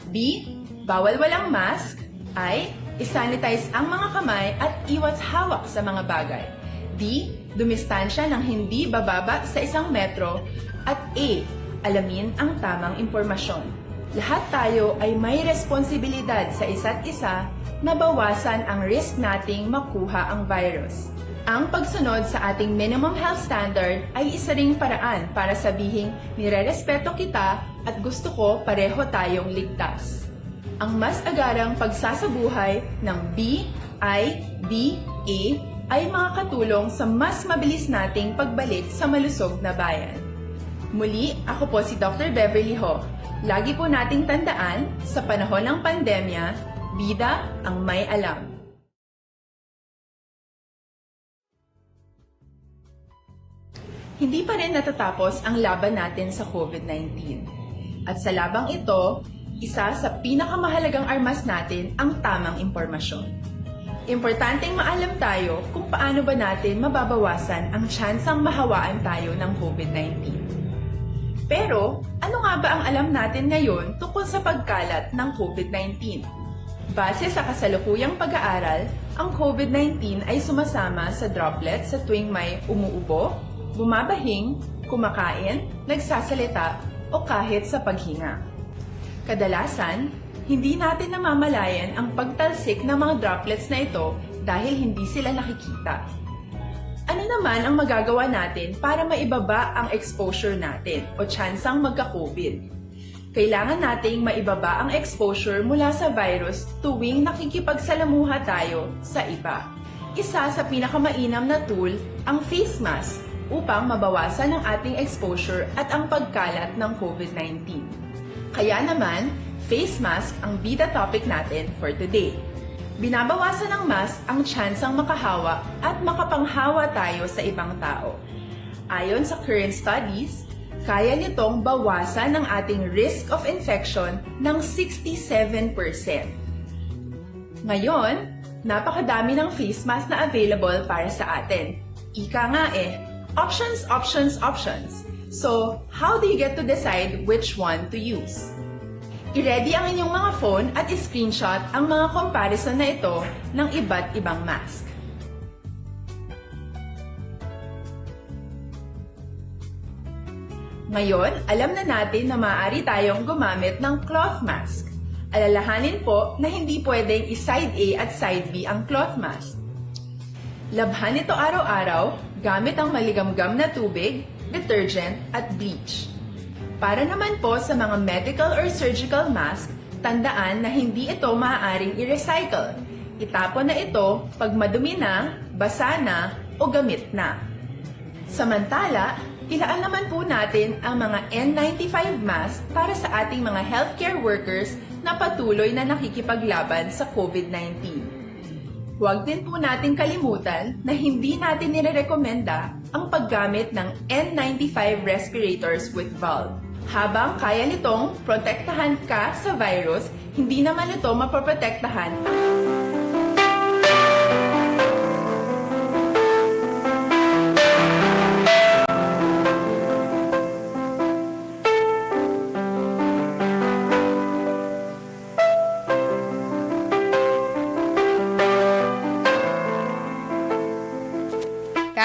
B, bawal walang mask. I, i-sanitize ang mga kamay at iwas hawak sa mga bagay. D, dumistansya ng hindi bababa sa isang metro. At E, alamin ang tamang impormasyon. Lahat tayo ay may responsibilidad sa isa't isa na bawasan ang risk nating makuha ang virus. Ang pagsunod sa ating minimum health standard ay isa ring paraan para sabihing nirerespeto kita at gusto ko pareho tayong ligtas. Ang mas agarang pagsasabuhay ng B I D A ay makakatulong sa mas mabilis nating pagbalik sa malusog na bayan. Muli, ako po si Doctor Beverly Ho. Lagi po nating tandaan, sa panahon ng pandemya, bida ang may alam. Hindi pa rin natatapos ang laban natin sa COVID nineteen. At sa labang ito, isa sa pinakamahalagang armas natin ang tamang impormasyon. Importanteng maalam tayo kung paano ba natin mababawasan ang tsansang mahawaan tayo ng COVID nineteen. Pero, ano nga ba ang alam natin ngayon tungkol sa pagkalat ng COVID nineteen? Base sa kasalukuyang pag-aaral, ang COVID nineteen ay sumasama sa droplets sa tuwing may umuubo, bumabahing, kumakain, nagsasalita, o kahit sa paghinga. Kadalasan, hindi natin namamalayan ang pagtalsik ng mga droplets na ito dahil hindi sila nakikita. Ano naman ang magagawa natin para maibaba ang exposure natin o tsansang magka-COVID? Kailangan nating maibaba ang exposure mula sa virus tuwing nakikipagsalamuha tayo sa iba. Isa sa pinakamainam na tool ang face mask upang mabawasan ang ating exposure at ang pagkalat ng COVID nineteen. Kaya naman, face mask ang bida topic natin for today. Binabawasan ng mask ang tsansang makahawa at makapanghawa tayo sa ibang tao. Ayon sa current studies, kaya nitong bawasan ang ating risk of infection ng sixty-seven percent. Ngayon, napakadami ng face mask na available para sa atin. Ika nga eh, options, options, options. So, how do you get to decide which one to use? I-ready ang inyong mga phone at i-screenshot ang mga comparison na ito ng iba't ibang mask. Ngayon, alam na natin na maaari tayong gumamit ng cloth mask. Alalahanin po na hindi pwedeng i-side A at side B ang cloth mask. Labhan ito araw-araw gamit ang maligamgam na tubig, detergent, at bleach. Para naman po sa mga medical or surgical mask, tandaan na hindi ito maaaring i-recycle. Itapon na ito pag madumi na, basa na, o gamit na. Samantala, ilaan naman po natin ang mga N ninety-five mask para sa ating mga healthcare workers na patuloy na nakikipaglaban sa COVID nineteen. Huwag din po natin kalimutan na hindi natin nirerekomenda ang paggamit ng N ninety-five respirators with valve. Habang kaya nitong protektahan ka sa virus, hindi naman ito mapoprotektahan ang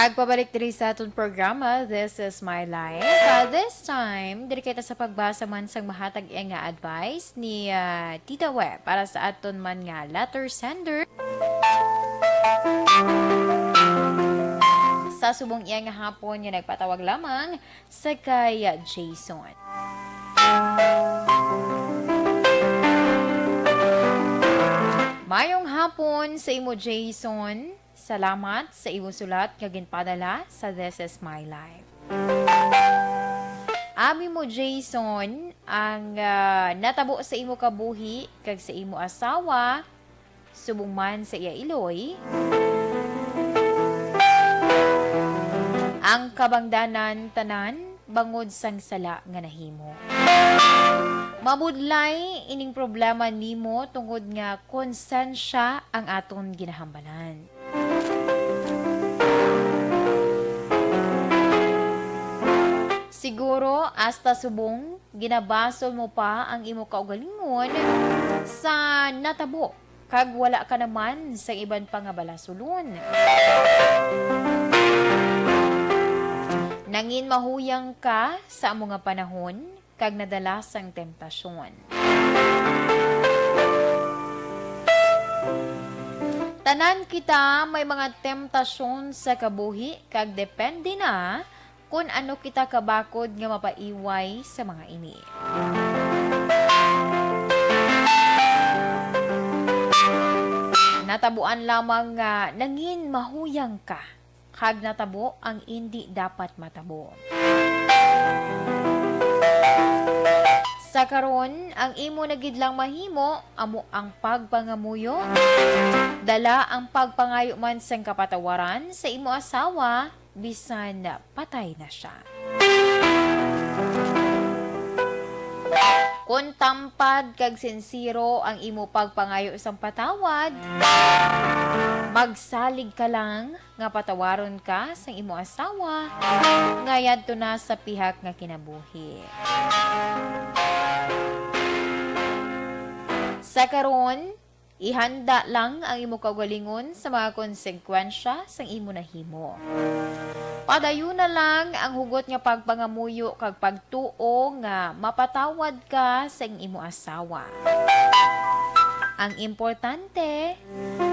Kag pabalik diri sa aton programa, This is My Life. Uh, this time, diri kita sa pagbasa man sang mahatag iya nga advice ni, ah, Tita We para sa aton man nga letter sender. Sa subong iya nga hapon nga nagpatawag lamang sa kay Jason. Mayong hapon sa imo, Jason. Salamat sa imo sulat nga ginpadala sa This Is My Life. Abi mo, Jason, ang, ah, natabo sa imo kabuhi kag sa imo asawa, subong man sa iya iloy, ang kabangdanan tanan bangod sang sala nga nahimo. Mabudlay ining problema nimo tungod nga konsensya ang aton ginahambalan. Siguro, hasta subong, ginabasol mo pa ang imo kaugalingon sa natabo, kag wala ka naman sa iban pa nga balasulon. Nangin mahuyang ka sa amo nga panahon, kag nadala sang temptasyon. Tanan kita may mga temptasyon sa kabuhi, kag depende na kon ano kita kabakod nga mapaiway sa mga ini. Natabuan lamang nga nangin mahuyang ka, kag natabo ang indi dapat matabo. Sa karon, ang imo na gid lang mahimo amo ang pagpangamuyo. Dala ang pagpangayo man sang kapatawaran sa imo asawa, bisan patay na sia. Kon tampad kag sinsero ang imo pagpangayo sang patawad, magsalig ka lang nga patawaron ka sang imo asawa nga yadto na sa pihak nga kinabuhi. Sa karon, ihanda lang ang imo kaugalingon sa mga konsekwensya sang imo nahimo. Padayuna lang ang hugot nga pagpangamuyo kag pagtuo nga mapatawad ka sang imo asawa. Ang importante,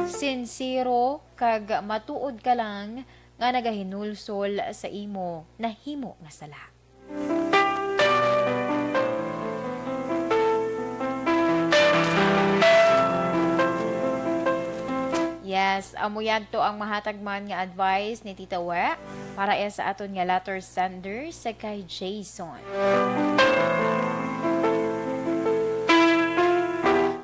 sinsero kag matuod ka lang nga nagahinulsol sa imo nahimo nga sala. Yes, amo yadto ang mahatag man nga advice ni Tita We para iya sa aton nga letter sender sa kay Jason.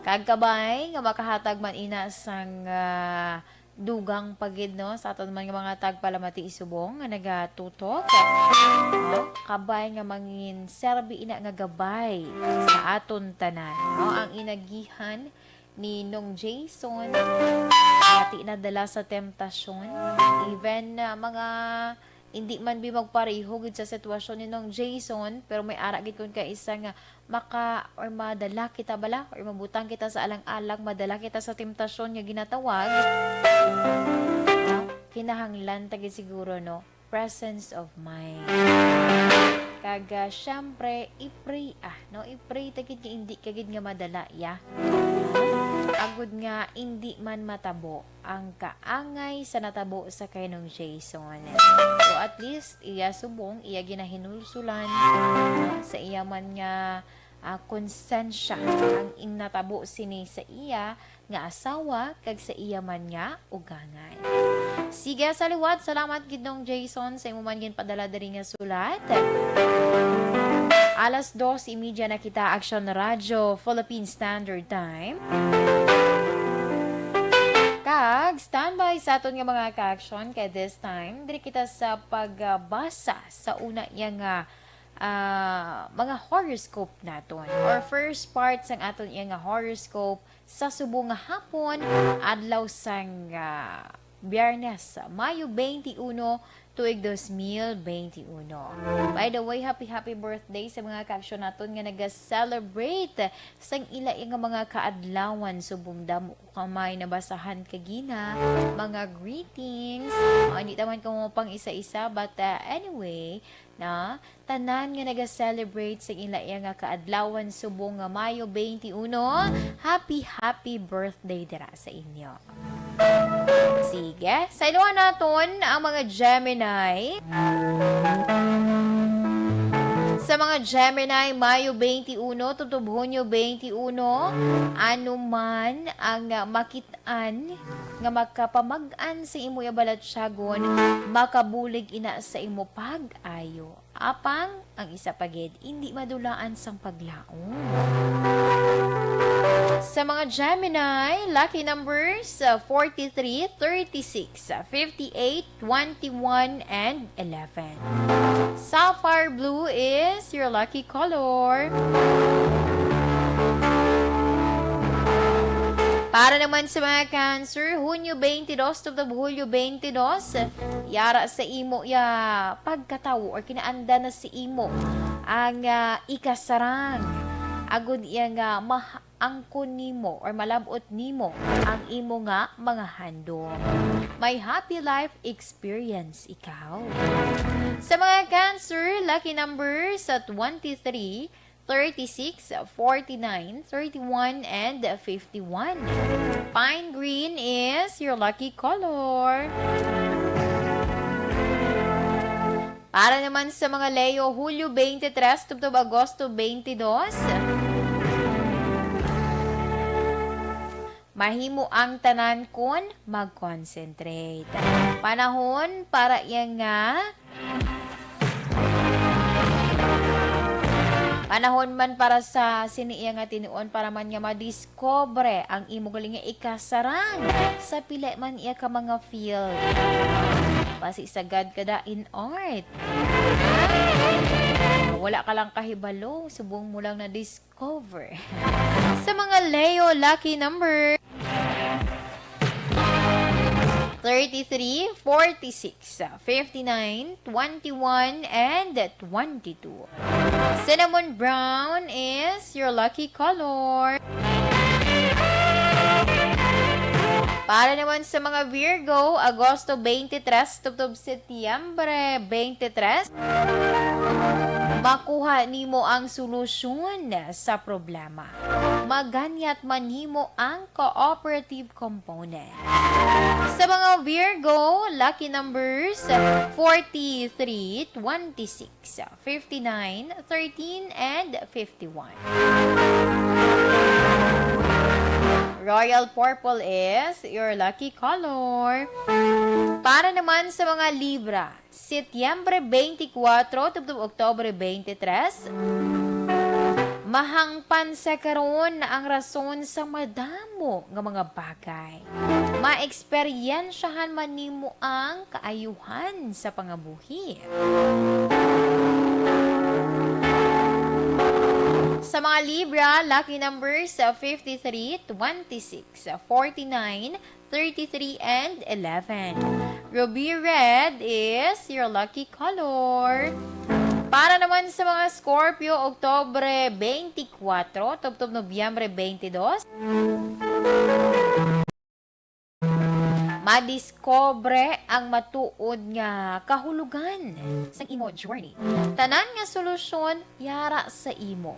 Kag kabay nga makahatag man ina sang, ah, dugang pa gid, no, sa aton man nga mga tagpalamati subong nga nagatutok. No? Kabay nga mangin serbi ina nga gabay sa aton tanan. No? Ang inagihan ni Nong Jason, pati nadala sa temptasyon. Even, ah, mga hindi man bi magpareho gid sa sitwasyon ni Nong Jason, pero may ara gid kun kaisa nga maka, or madala kita bala, or mabutang kita sa alang-alang, madala kita sa temptasyon nga ginatawag. Ah, kinahanglan ta gid siguro, no? Presence of mind. Kag, ah, syempre, i-pray, ah, no? I-pray ta gid nga hindi ka gid nga madala, ya. agod nga indi man matabo ang kaangay sa natabo sa kay Nong Jason. So, at least, iya subong, iya ginahinulsulan sa iya man nga, ah, konsensya ang innatabo sini sa iya nga asawa kag sa iya man nga ugangan. Sige, sa liwat, salamat gid, Nong Jason, sa imo man ginpadala diri nga sulat. Alas dos y media na kita, Action Radyo, Philippine Standard Time. Kag standby sa aton nga mga ka-action, kay this time, diri kita sa pagbasa sa una niya nga, ah, mga horoscope naton, or first part sang aton iya nga horoscope sa subong nga hapon, adlaw sang, ah, Biyernes, Mayo twenty-one, tuig dos mil twenty-one. By the way, happy, happy birthday sa mga ka-action naton nga naga-celebrate sang ila nga mga kaadlawan. Subong damo ko kamay nabasahan kagina, mga greetings. O, hindi naman ko mo pang isa-isa, but, uh, anyway, na tanan nga naga-celebrate sa ila iya nga kaadlawan subong nga Mayo twenty-one, happy, happy birthday dira sa inyo. Sige, sayloan naton ang mga Gemini. Sa mga Gemini, Mayo twenty-one tubtob Hunyo twenty-one, ano man ang, ah, makit-an nga makapamag-an sa imo iya balatyagon, makabulig ina sa imo pag-ayo. Apang ang isa pa gid, indi madulaan sang paglaom. Sa mga Gemini, lucky numbers, uh, forty-three, thirty-six, uh, fifty-eight, twenty-one, and eleven. Sapphire blue is your lucky color. Para naman sa mga Cancer, Hunyo twenty-two tubtob Hulyo twenty-two, yara sa imo ya pagkatawo or kinaanda na sa imo ang, ah, ikasarang. Agod iya nga maangkon nimo or malab-ot nimo ang imo nga mga handom. May happy life experience ikaw. Sa mga Cancer, lucky number sa twenty-three, thirty-six, forty-nine, thirty-one, and fifty-one. Pine green is your lucky color. Para naman sa mga Leo, Hulyo twenty-three tubtob Agosto twenty-two, mahimo ang tanan kon mag-concentrate. Panahon para iya nga Panahon man para sa sini iya nga tinuon para man nga madiskubre ang imo galing nga ikasarang sa pila man iya ka mga field. Basi sagad ka da in art. Wala ka lang kahibalo, subong mo lang na-discover. Sa mga Leo lucky number, thirty-three, forty-six, fifty-nine, twenty-one, and twenty-two. Cinnamon brown is your lucky color. Para naman sa mga Virgo, Agosto twenty-three tubtob Setyembre twenty-three, makuha nimo ang solusyon sa problema. Maganyat man nimo ang cooperative component. Sa mga Virgo, lucky numbers, forty-three, twenty-six, fifty-nine, thirteen, and fifty-one. Royal purple is your lucky color. Para naman sa mga Libra, Setyembre twenty-four tubtob Oktubre twenty-three, mahangpan sa karon ang rason sa madamo nga mga bagay. Maeksperiensyahan man nimo ang kaayuhan sa pangabuhi. Sa mga Libra, lucky numbers, uh, fifty-three, twenty-six, forty-nine, thirty-three, and eleven. Ruby red is your lucky color. Para naman sa mga Scorpio, Oktubre twenty-four tubtob Nobyembre twenty-two, madiskubre ang matuod nga kahulugan sa imo journey. Tanan nga solusyon yara sa imo.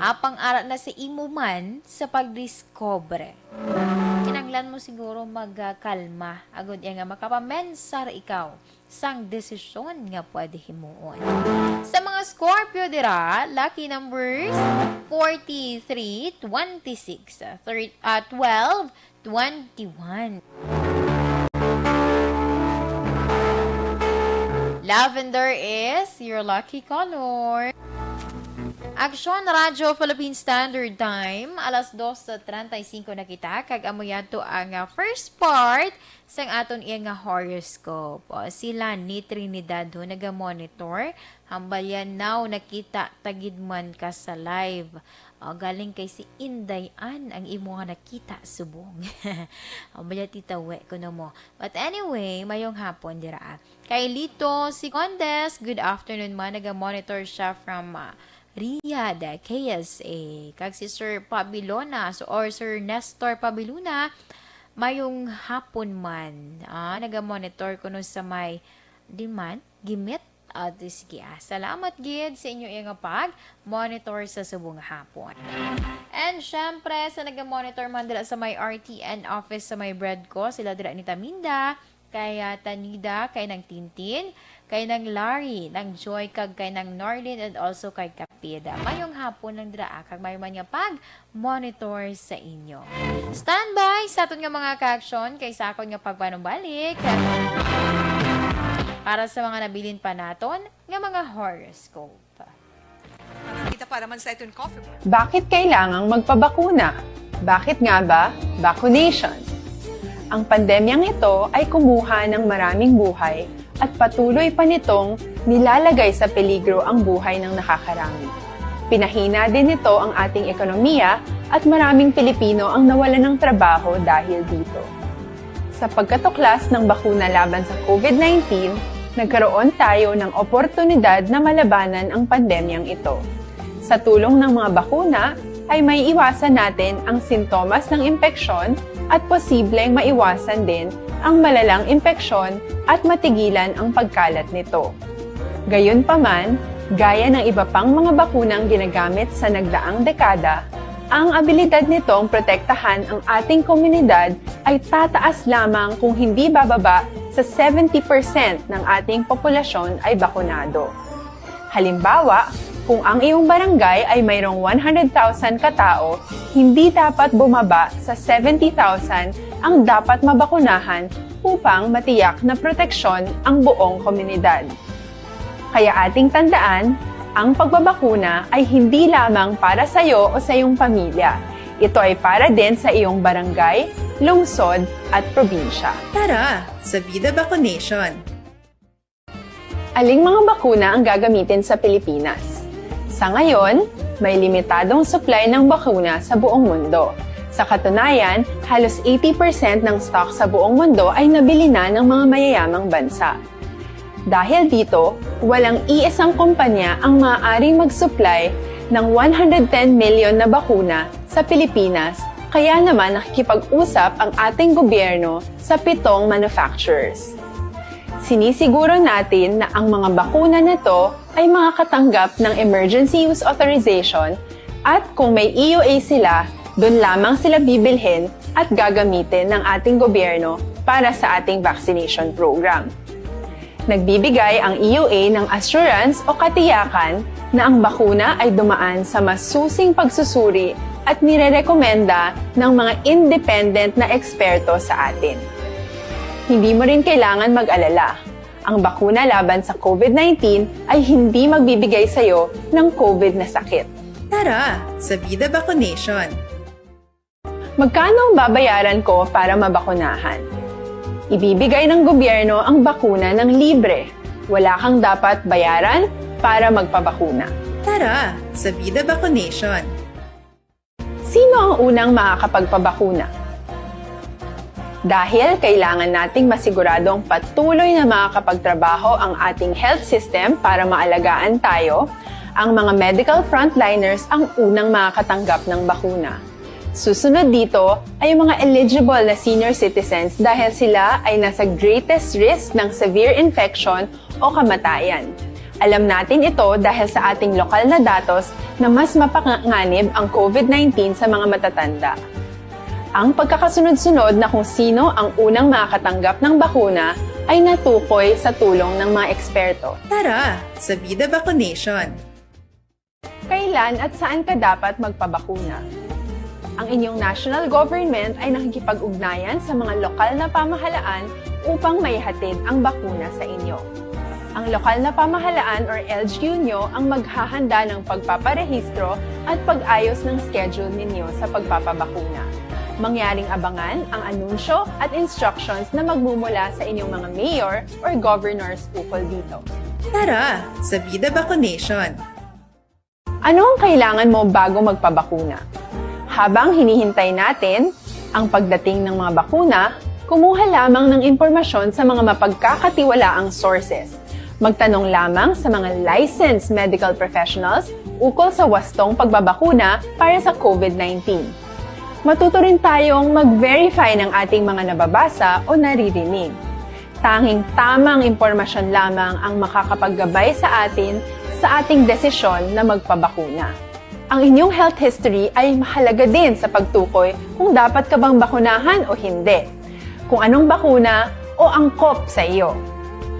Apang ara na sa imo man sa pagdiskobre. Kinahanglan mo siguro magkalma agud iya nga makapamensar ikaw sang desisyon nga pwede himuon. Sa mga Scorpio dira, lucky numbers forty-three, twenty-six, thirty, ah, twelve, twenty-one. Lavender is your lucky color. Aksyon Radyo Philippine Standard Time, alas dos treinta y cinco na kita, kag amo yadto ang, ah, first part sang aton iya nga horoscope. O, sila ni Trinidad ho naga-monitor. Hambal yan, now nakita ta gid man ka sa live. O, galing kay si Inday Ann ang imo nga nakita subong. Hambal yan, Tita We, kuno mo. But anyway, mayong hapon dira. Kay Lito Sicondes, good afternoon man. Naga-monitor siya from, ah, Riyadh, K S A. Kag si Sir Pabilona, so, or Sir Nestor Pabiluna, mayong hapon man. Ah, naga-monitor kuno sa may, di man, Gimit. Ah, di, sige, ah. Salamat gid sa inyo iya nga pag-monitor sa subong hapon. And syempre, sa naga-monitor man dira sa may R T N office sa may Bread Co, sila dira ni Taminda, kay, ah, Tanida, kay Nang Tintin, kay Nang Larry, Nang Joy, kag kay Nang Norlin, and also kay Kapida. Mayong hapon lang dira, ah, kag mayo man nga pag-monitor sa inyo. Standby sa aton nga mga kaaksyon kay sa akon nga pagpanumbalik para sa mga nabilin pa naton nga mga horoscope. Kita para man sa iton coffee break. Bakit kailangang magpabakuna? Bakit nga ba vaccination? Ang pandemyang ito ay kumuha ng maraming buhay at patuloy pa nitong nilalagay sa peligro ang buhay ng nakakarami. Pinahina din nito ang ating ekonomiya at maraming Pilipino ang nawalan ng trabaho dahil dito. Sa pagkatuklas ng bakuna laban sa COVID nineteen, nagkaroon tayo ng oportunidad na malabanan ang pandemyang ito. Sa tulong ng mga bakuna, ay maiiwasan natin ang sintomas ng impeksyon at posibleng maiwasan din ang malalang impeksyon at matigilan ang pagkalat nito. Gayunpaman, gaya ng iba pang mga bakunang ginagamit sa nagdaang dekada, ang abilidad nitong protektahan ang ating komunidad ay tataas lamang kung hindi bababa sa seventy percent ng ating populasyon ay bakunado. Halimbawa, kung ang iyong barangay ay mayroong one hundred thousand ka tawo, hindi dapat bumaba sa seventy thousand ang dapat mabakunahan upang matiyak na proteksyon ang buong komunidad. Kaya ating tandaan, ang pagbabakuna ay hindi lamang para sa iyo o sa iyong pamilya. Ito ay para din sa iyong barangay, lungsod, at probinsya. Tara, sa Vida Vaccination! Aling mga bakuna ang gagamitin sa Pilipinas? Sa ngayon, may limitadong supply ng bakuna sa buong mundo. Sa katunayan, halos eighty percent ng stock sa buong mundo ay nabili na ng mga mayayamang bansa. Dahil dito, walang iisang kumpanya ang maaaring mag-supply ng one hundred ten million na bakuna sa Pilipinas, kaya naman nakikipag-usap ang ating gobyerno sa pitong manufacturers. Sinisiguro natin na ang mga bakuna na to ay makakatanggap ng emergency use authorization at kung may E U A sila, doon lamang sila bibilhin at gagamitin ng ating gobyerno para sa ating vaccination program. Nagbibigay ang E U A ng assurance o katiyakan na ang bakuna ay dumaan sa masusing pagsusuri at nirerekomenda ng mga independent na eksperto sa atin. Hindi mo rin kailangan mag-alala. Ang bakuna laban sa COVID nineteen ay hindi magbibigay sa iyo ng COVID na sakit. Tara, sa Vida Vaccination! Magkano ang babayaran ko para mabakunahan? Ibibigay ng gobyerno ang bakuna ng libre. Wala kang dapat bayaran para magpabakuna. Tara, sa Vida Vaccination! Sino ang unang makakapagpabakuna? Dahil kailangan nating masiguradong patuloy na makakapagtrabaho ang ating health system para maalagaan tayo, ang mga medical frontliners ang unang makakatanggap ng bakuna. Susunod dito ay ang mga eligible na senior citizens dahil sila ay nasa greatest risk ng severe infection o kamatayan. Alam natin ito dahil sa ating lokal na datos na mas mapanganib ang COVID nineteen sa mga matatanda. Ang pagkakasunod-sunod na kung sino ang unang makakatanggap ng bakuna ay natukoy sa tulong ng mga eksperto. Tara, sa Vida Vaccination! Kailan at saan ka dapat magpabakuna? Ang inyong national government ay nakikipag-ugnayan sa mga lokal na pamahalaan upang maihatid ang bakuna sa inyo. Ang lokal na pamahalaan or L G U nyo ang maghahanda ng pagpaparehistro at pag-ayos ng schedule ninyo sa pagpapabakuna. Mangyaring abangan ang anunsyo at instructions na magmumula sa inyong mga mayor or governors ukol dito. Tara, sa Vida Vaccination! Ano ang kailangan mo bago magpabakuna? Habang hinihintay natin ang pagdating ng mga bakuna, kumuha lamang ng impormasyon sa mga mapagkakatiwalaang sources. Magtanong lamang sa mga licensed medical professionals ukol sa wastong pagbabakuna para sa COVID nineteen. Matuto rin tayong mag-verify ng ating mga nababasa o naririnig. Tanging tamang impormasyon lamang ang makakapaggabay sa atin sa ating desisyon na magpabakuna. Ang inyong health history ay mahalaga din sa pagtukoy kung dapat ka bang bakunahan o hindi, kung anong bakuna o angkop sa iyo.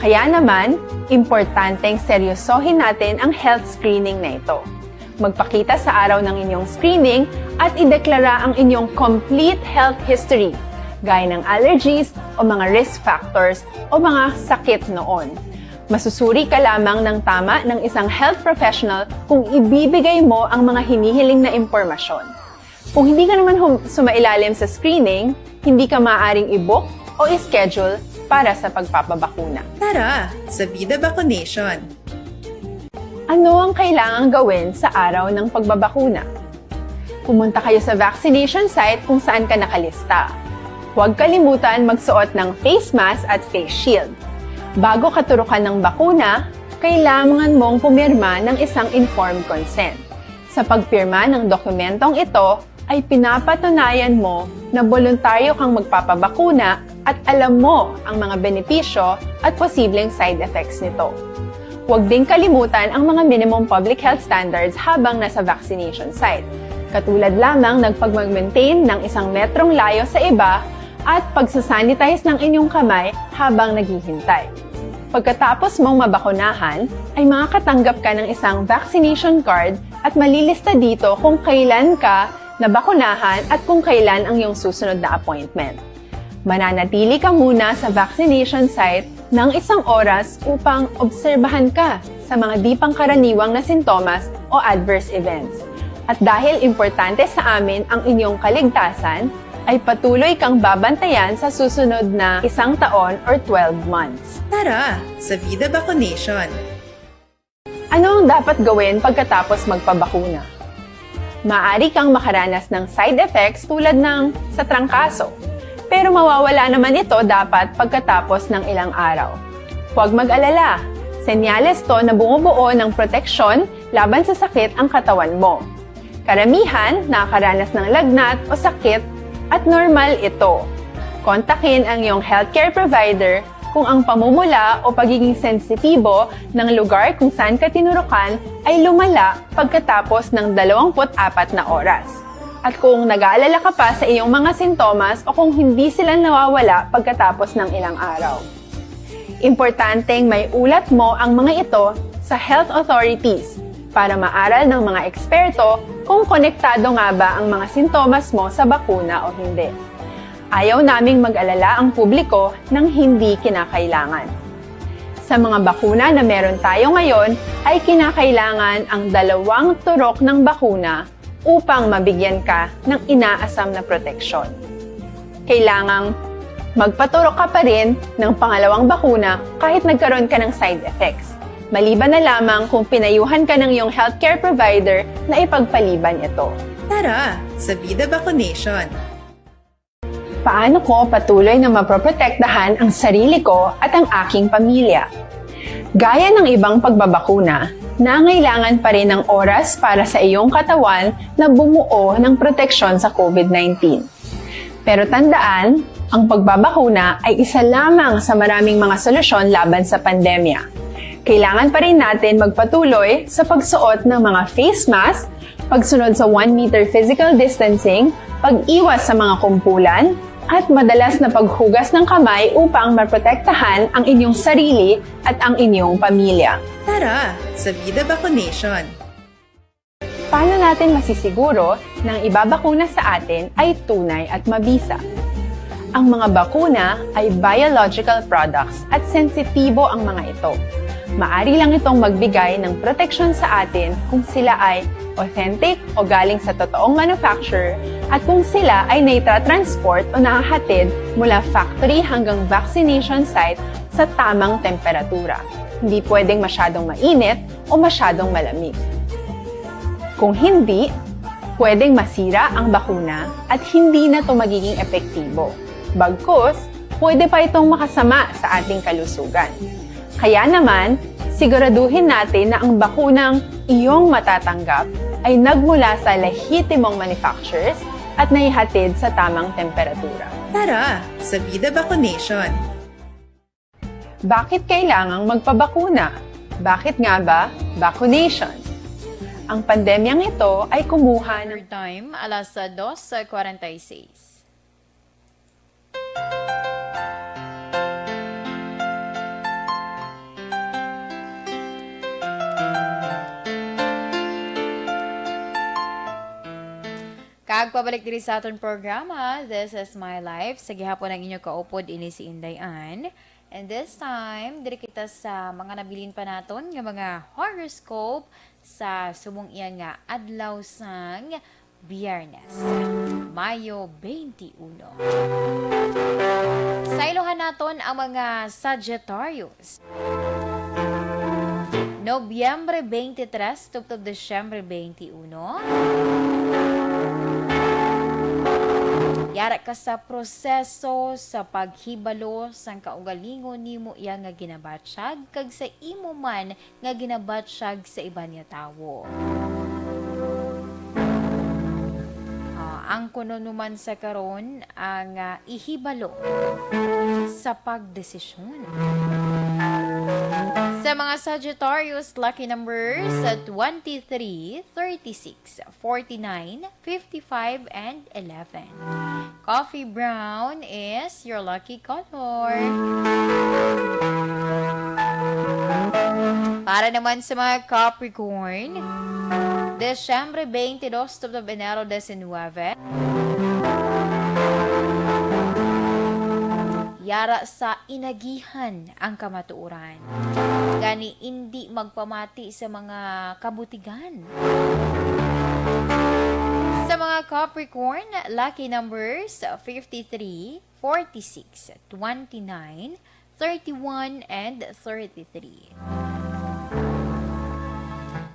Kaya naman, importanteng seryosohin natin ang health screening na ito. Magpakita sa araw ng inyong screening at ideklara ang inyong complete health history, gaya ng allergies o mga risk factors o mga sakit noon. Masusuri ka lamang ng tama ng isang health professional kung ibibigay mo ang mga hinihiling na impormasyon. Kung hindi ka naman hum- sumailalim sa screening, hindi ka maaaring i-book o i-schedule para sa pagpapabakuna. Tara, sa Vida Vaccination! Ano ang kailangang gawin sa araw ng pagbabakuna? Pumunta kayo sa vaccination site kung saan ka nakalista. Huwag kalimutan magsuot ng face mask at face shield. Bago katurukan ng bakuna, kailangan mong pumirma ng isang informed consent. Sa pagpirma ng dokumentong ito, ay pinapatunayan mo na boluntaryo kang magpapabakuna at alam mo ang mga benepisyo at posibleng side effects nito. Huwag ding kalimutan ang mga minimum public health standards habang nasa vaccination site, katulad lamang ng pagmag-maintain ng isang metrong layo sa iba at pagsasanitize ng inyong kamay habang naghihintay. Pagkatapos mong mabakunahan, ay makakatanggap ka ng isang vaccination card at malilista dito kung kailan ka nabakunahan at kung kailan ang iyong susunod na appointment. Mananatili ka muna sa vaccination site ng isang oras upang obserbahan ka sa mga di pangkaraniwang na sintomas o adverse events. At dahil importante sa amin ang inyong kaligtasan, ay patuloy kang babantayan sa susunod na isang taon or twelve months. Tara, sa Vida Vaccination! Ano ang dapat gawin pagkatapos magpabakuna? Maaari kang makaranas ng side effects tulad ng sa trangkaso, pero mawawala naman ito dapat pagkatapos ng ilang araw. Huwag mag-alala, senyales to na bumubuo ng proteksyon laban sa sakit ang katawan mo. Karamihan nakakaranas ng lagnat o sakit at normal ito. Kontakin ang iyong healthcare provider kung ang pamumula o pagiging sensitibo ng lugar kung saan ka tinurukan ay lumala pagkatapos ng dalawampu't apat na oras, at kung nag-aalala ka pa sa iyong mga sintomas o kung hindi sila nawawala pagkatapos ng ilang araw. Importanteng maiulat mo ang mga ito sa health authorities para maaral ng mga eksperto kung konektado nga ba ang mga sintomas mo sa bakuna o hindi. Ayaw naming mag-alala ang publiko ng hindi kinakailangan. Sa mga bakuna na meron tayo ngayon, ay kinakailangan ang dalawang turok ng bakuna upang mabigyan ka ng inaasam na proteksyon. Kailangang magpaturok ka pa rin ng pangalawang bakuna kahit nagkaroon ka ng side effects, maliban na lamang kung pinayuhan ka ng iyong healthcare provider na ipagpaliban ito. Tara, sa Vida Vaccination! Paano ko patuloy na maproprotektahan ang sarili ko at ang aking pamilya? Gaya ng ibang pagbabakuna, nangailangan pa rin ng oras para sa iyong katawan na bumuo ng proteksyon sa COVID nineteen. Pero tandaan, ang pagbabakuna ay isa lamang sa maraming mga solusyon laban sa pandemya. Kailangan pa rin natin magpatuloy sa pagsuot ng mga face mask, pagsunod sa one meter physical distancing, pag-iwas sa mga kumpulan, at madalas na paghugas ng kamay upang maprotektahan ang inyong sarili at ang inyong pamilya. Tara sa Vida Vaccination! Paano natin masisiguro na ang ibabakuna sa atin ay tunay at mabisa? Ang mga bakuna ay biological products at sensitibo ang mga ito. Maari lang itong magbigay ng proteksyon sa atin kung sila ay authentic o galing sa totoong manufacturer at kung sila ay naitra-transport o nahahatid mula factory hanggang vaccination site sa tamang temperatura. Hindi pwedeng masyadong mainit o masyadong malamig. Kung hindi, pwedeng masira ang bakuna at hindi na ito magiging epektibo. Bagkus, pwede pa itong makasama sa ating kalusugan. Kaya naman, siguraduhin natin na ang bakunang iyong matatanggap ay nagmula sa lehitimong manufacturers at naihatid sa tamang temperatura. Tara sa Vida Vaccination! Bakit kailangang magpabakuna? Bakit nga ba vaccination? Ang pandemyang ito ay kumuha ng Standard Time, alas dos cuarenta y seis. Kag pabalik diri sa aton programa, This is My Life. Sa gihapon ang inyo kaupod, ini si Inday Ann. And this time, diri kita sa mga nabilin pa naton nga mga horoscope sa subong iya nga adlaw sang Biyernes, Mayo twenty-one. Saylohan naton ang mga Sagittarius. Nobyembre twenty-three tubtob Disyembre twenty-one. Yara ka sa proseso sa paghibalo sang kaugalingon nimo iya nga ginabatyag kag sa imo man nga ginabatyag sa iban nga tawo. Ah, ang kuno naman sa karon ang, ah, ihibalo sa pagdesisyon. Sa mga Sagittarius, lucky numbers, ah, twenty-three, thirty-six, forty-nine, fifty-five, and eleven. Coffee brown is your lucky color. Para naman sa mga Capricorn, Disyembre twenty-two tubtob Enero diecinueve, yara sa inagihan ang kamatuoran. Gani, indi magpamati sa mga kabutigan. Sa mga Capricorn, lucky numbers fifty-three, forty-six, twenty-nine, thirty-one, and thirty-three.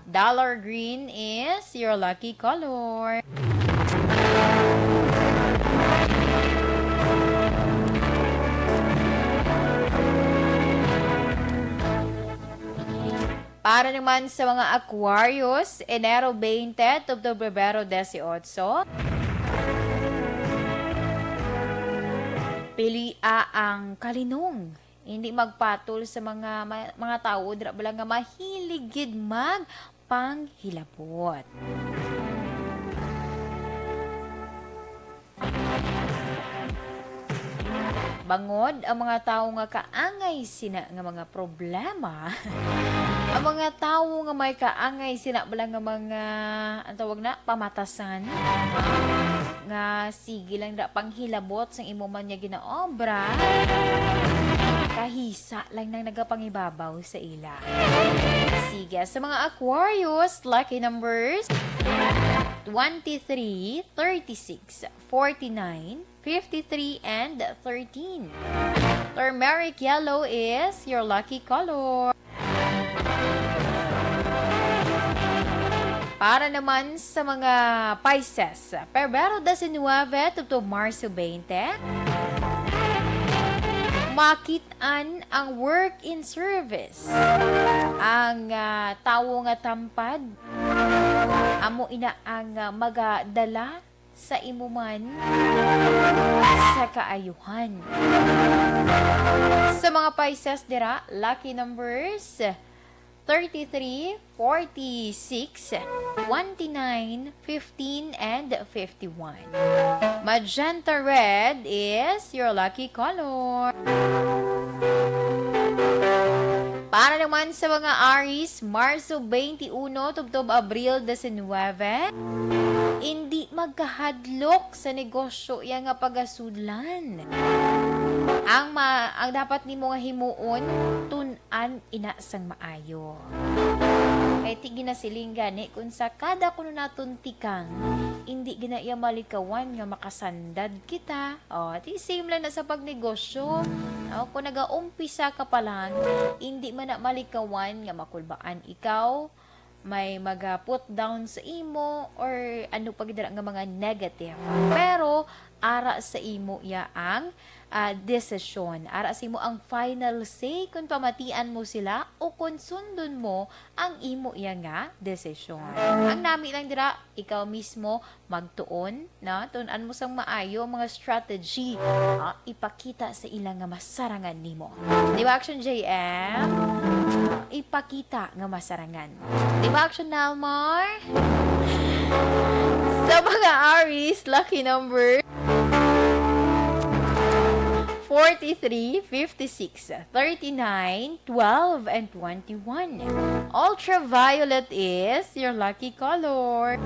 Dollar green is your lucky color. Para naman sa mga Aquarius, Enero twenty tubtob Pebrero dieciocho, pilia ang kalinong. Hindi magpatol sa mga, ma-, mga tawo dira bala nga mahilig gid magpanghilabot. Bangod ang mga tawo nga kaangay sina nga mga problema, ang mga tawo nga may kaangay sina bala nga mga, ang tawag na, pamatasan, nga sige lang da panghilabot sang imo man nga ginaobra, kahisa lang nang nagapangibabaw sa ila. Sige, sa mga Aquarius, lucky numbers, twenty-three, thirty-six, forty-nine, fifty-three, and thirteen. Turmeric yellow is your lucky color. Para naman sa mga Pisces, Pebrero diecinueve tubtob Marso twenty, makit-an ang work in service. Ang, ah, tawo nga tampad, amo ina ang, ah, magadala sa imo man sa kaayuhan. Sa mga Pisces dira, lucky numbers thirty-three, forty-six, twenty-nine, fifteen, and fifty-one. Magenta red is your lucky color. Para naman sa mga Aries, Marso twenty-one tubtob Abril diecinuebe, indi magkahadlok sa negosyo iya nga pagasudlan. Ang ma-, ang dapat nimo nga himuon, tun-an ina sang maayo. Kay ti ginasiling gani, kung sa kada kuno naton tikang, indi gina iya malikawan nga makasandad kita. O, ti same lang na sa pagnegosyo. O, kung nagaumpisa ka pa lang, indi man na malikawan nga makulbaan ikaw, may maga-put down sa imo, or ano pa gid dira nga mga negative. Pero ara sa imo iya ang, ah, desisyon. Ara sa imo ang final say kung pamatian mo sila o kung sundon mo ang imo iya nga desisyon. Ang nami lang dira, ikaw mismo magtuon, no? Tun-an mo sang maayo ang mga strategy. Ah, ipakita sa ila nga masarangan nimo. Di ba, Action J M? Ipakita nga masarangan. Di ba, Action Nalmar? Sa mga Aries, lucky number forty-three, fifty-six, thirty-nine, twelve, and twenty-one. Ultraviolet is your lucky color.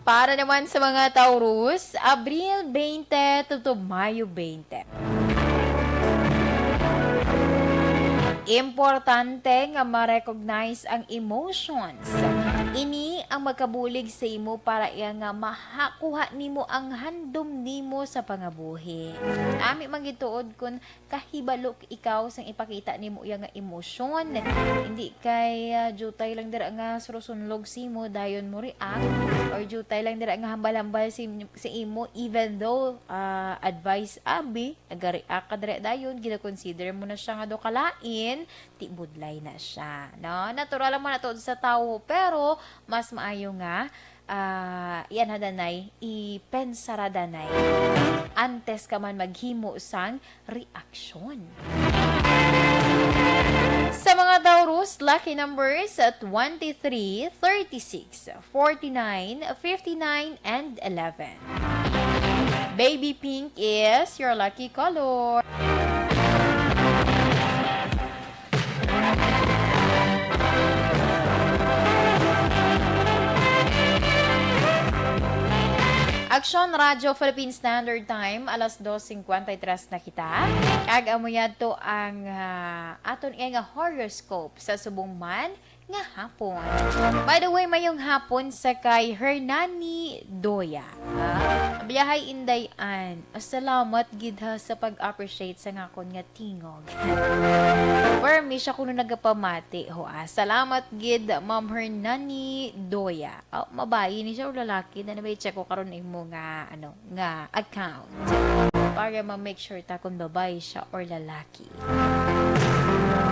Para naman sa mga Taurus, Abril twenty tubtob Mayo twenty. Importante nga ma-recognize ang emotions. Ini ang magkabulig sa imo para iya nga mahakuha nimo ang handom nimo sa pangabuhi. Nami man gid tuod kun kahibalo ikaw sang ipakita nimo iya nga emosyon. Hindi kay, ah, diutay lang dira nga surusunlog sa imo, dayon mo react, or diutay lang dira nga hambal-hambal sa im-, sa imo, even though, ah, advice abi, nagareact ka dira dayon, gina-consider mo na siya nga daw kalain, ti budlay na siya, no? Natural lang man na to sa tawo, pero mas maayo nga, ah, iyan hadanay, ipensara danay antes ka man maghimo sang reaksyon. Sa mga Taurus, lucky numbers, twenty-three, thirty-six, forty-nine, fifty-nine, and eleven. Baby pink is your lucky color. Aksyon Radyo Philippine Standard Time, alas dos cincuenta y tres na kita. Kag amo yadto ang, ah, aton nga horoscope sa subong man nga hapon. By the way, mayong hapon sa kay Hernani Doya. Ah, biyahay Inday Ann. Ah, salamat gid ha sa pag-appreciate sa ngakon nga tingog. Permi siya kuno nagapamati ho, ah. Salamat gid, Ma'am Hernani Doya. Oh, mabayi ni siya o lalaki? Na nabay check ko karon imo nga, ano, nga account. Para ma-make sure ta kung babayi siya or lalaki.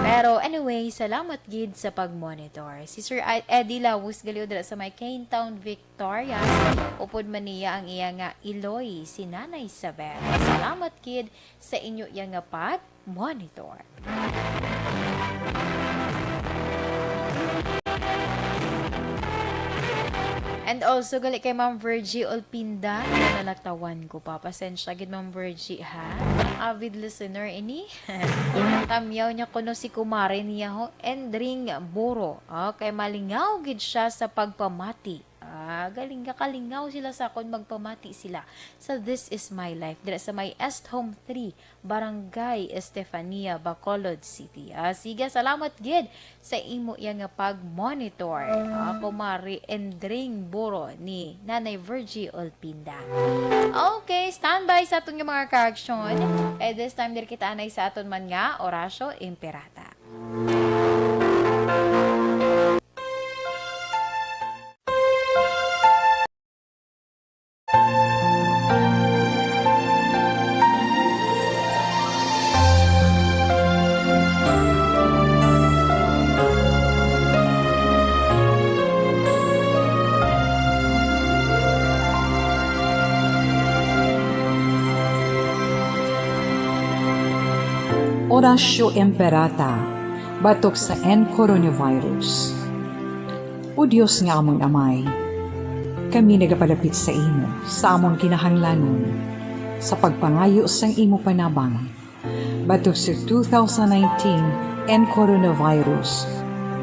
Pero anyway, salamat gid sa pag-monitor. Si Sir Ed-, Eddie Lawus gali dira sa may Cane Town, Victorias. Upod man niya ang iya nga iloy, si Nanay Isabel. Salamat gid sa inyo iya nga pag-monitor. And also, gali kay Ma'am Virgie Olpinda, na nalaktawan ko pa. Pasensya gid, Ma'am Virgie, ha? Avid listener ini. Tamyaw niya kuno si kumare niya, ho, Endring Buro. Okay, malingaw gid siya sa pagpamati. Ah, galing, gakalingaw sila sa akon, magpamati sila. So, this is my life. Dira sa may Est Home three, Barangay Estefania, Bacolod City. Ah, sige, salamat gid sa imo iya nga pag-monitor. Ah, Kumari Endring Buro ni Nanay Virgie Olpinda. Okay, standby sa aton nga mga kaaksyon. Eh, this time, diri kita anay sa aton man nga Orasyo Imperata. Oratio Imperata, batok sa N coronavirus. O Dios nga amon Amay, kami nagapalapit sa imo sa amon kinahanglanon sa pagpangayo sang imo panabang batok sa two thousand nineteen N coronavirus,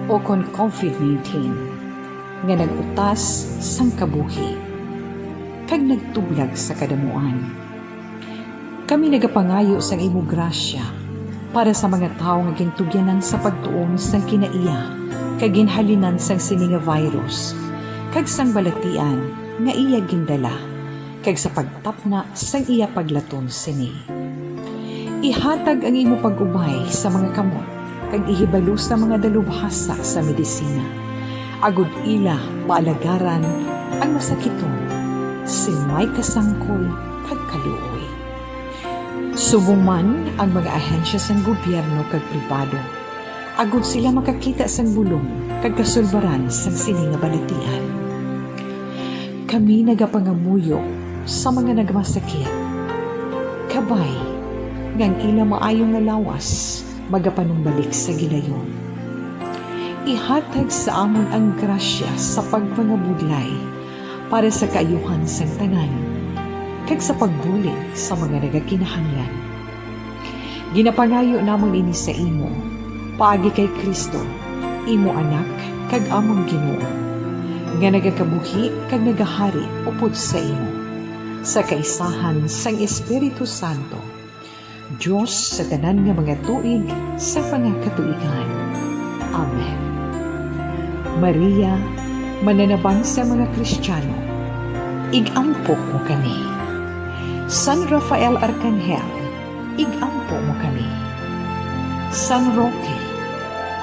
o kon covid nineteen, nga nag-utas sang kabuhi kag nagtublag sa kadamuan. Kami nagapangayo sang imo grasya para sa mga tawo nga gintugyanan sa pagtuon sang kinaiya kag ginhalinan sang sini nga virus, kag sang balatian nga iya gindala, kag sa pagtapna sang iya paglaton sini. Ihatag ang imo pag-ubay sa mga kamot, kag ihibalo sa mga dalubhasa sa medisina, agod ila maalagaran ang masakiton sing may kasangkol kag kaluoy. Subong man ang mga ahensya sang gobyerno kag pribado, agod sila makakita sang bulong kag kasulbaran sang sini nga balatian. Kami nagapangamuyo sa mga nagmasakit, kabay nga ang ila maayo nga lawas magapanumbalik sa gilayon. Ihatag sa amon ang grasya sa pagpangabudlay para sa kaayuhan sang tanan, kag sa pagbulig sa mga nagakinahanglan. Ginapangayo namon ini sa imo, paagi kay Cristo, imo Anak kag amon Ginoo, nga nagakabuhi kag nagahari upod sa imo, sa kaisahan sang Espiritu Santo, Dios sa tanan nga mga tuig sa mga katuigan. Amen. Maria, mananabang sa mga Kristiyano, ig-ampo mo kami. San Rafael Arkanghel, ig-ampo mo kami. San Roque,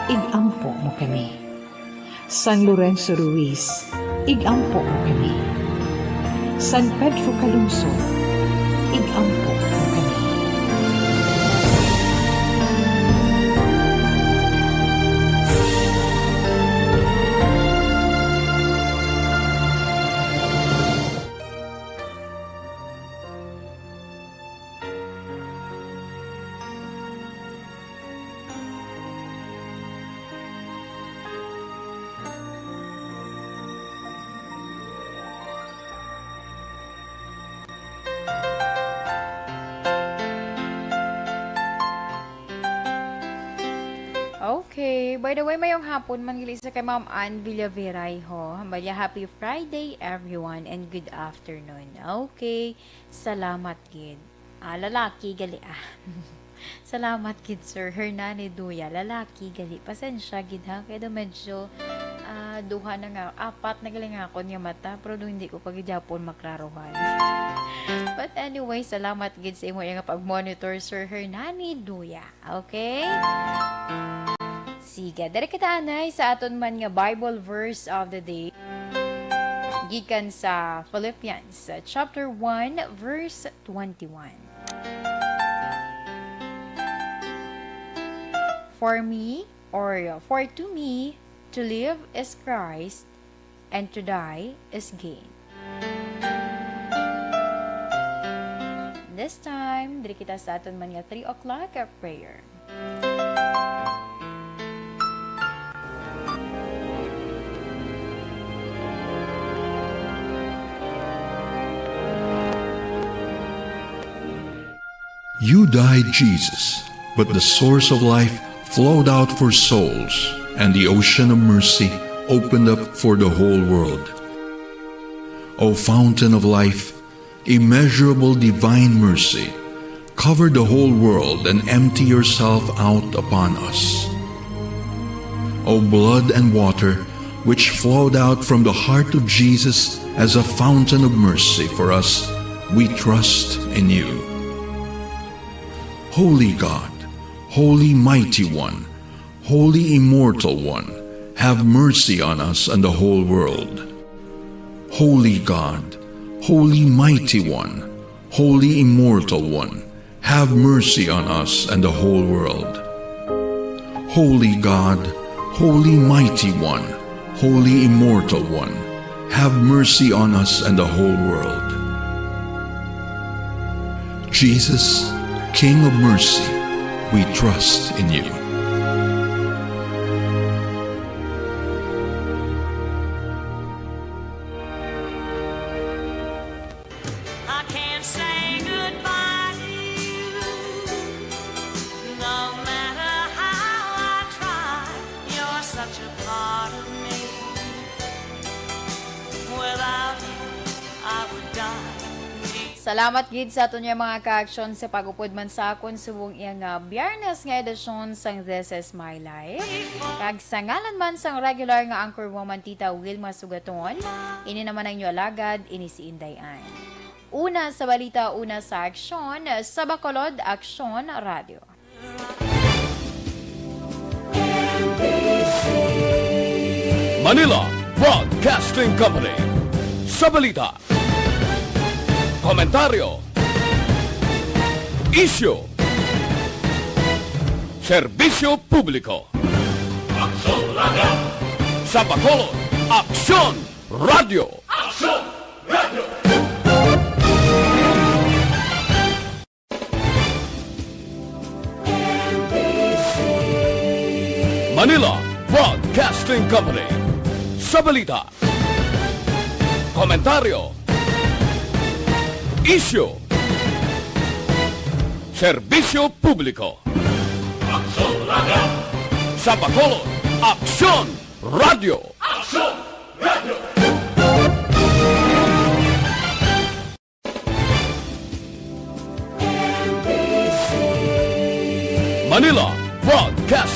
ig-ampo mo kami. San Lorenzo Ruiz, ig-ampo mo kami. San Pedro Calungsod, ig-ampo mo kami. Okay. By the way, mayong hapon man gali sa kay Ma'am Ann Villaveray, ho. Balya, happy Friday, everyone, and good afternoon. Okay. Salamat gid. Ah, lalaki gali, ah. Salamat gid, Sir Hernani Duya. Lalaki gali. Pasensya gid, ha, kay daw medyo, ah, duha na nga, apat na gali nga akon nga mata, pero daw hindi ko pa gid gyapon maklaruhan. But anyway, salamat gid sa imo nga pag-monitor, Sir Hernani Duya. Okay? Sige, diri kita anay sa aton man nga Bible verse of the day. Gikan sa Philippians, uh, chapter one, verse twenty-one. For me, or, uh, for to me, to live is Christ, and to die is gain. This time, diri kita sa aton man nga three o'clock prayer. You died, Jesus, but the source of life flowed out for souls, and the ocean of mercy opened up for the whole world. O fountain of life, immeasurable divine mercy, cover the whole world and empty yourself out upon us. O blood and water, which flowed out from the heart of Jesus as a fountain of mercy for us, we trust in you. Holy God, Holy Mighty One, Holy Immortal One, have mercy on us and the whole world. Holy God, Holy Mighty One, Holy Immortal One, have mercy on us and the whole world. Holy God, Holy Mighty One, Holy Immortal One, have mercy on us and the whole world. Jesus, King of mercy, We trust in you. I can't say goodbye to you. No matter how I try, you're such a part of me. Without you, I would die. Salamat gid sa aton nga mga kaaksyon sa pag-upod man sa akon subong iya nga Biyernes nga edisyon sang This Is My Life. Kag sa ngalan man sang regular nga anchor woman, Tita Wilma Sugaton, ini naman ang inyo alagad, ini si Inday Ann. Una sa balita, una sa aksyon, sa Bacolod, Aksyon Radio. Manila Broadcasting Company. Sa balita, komentaryo, isyu, serbisyo publiko. Aksyon Radio. Sa Bacolod, Aksyon Radio. Aksyon Radio. Manila Broadcasting Company. Sa balita, komentaryo, isyu, serbisyo publiko. Aksyon Radio. Sa Bacolod, Aksyon Radio. Aksyon Radio. Manila Broadcasting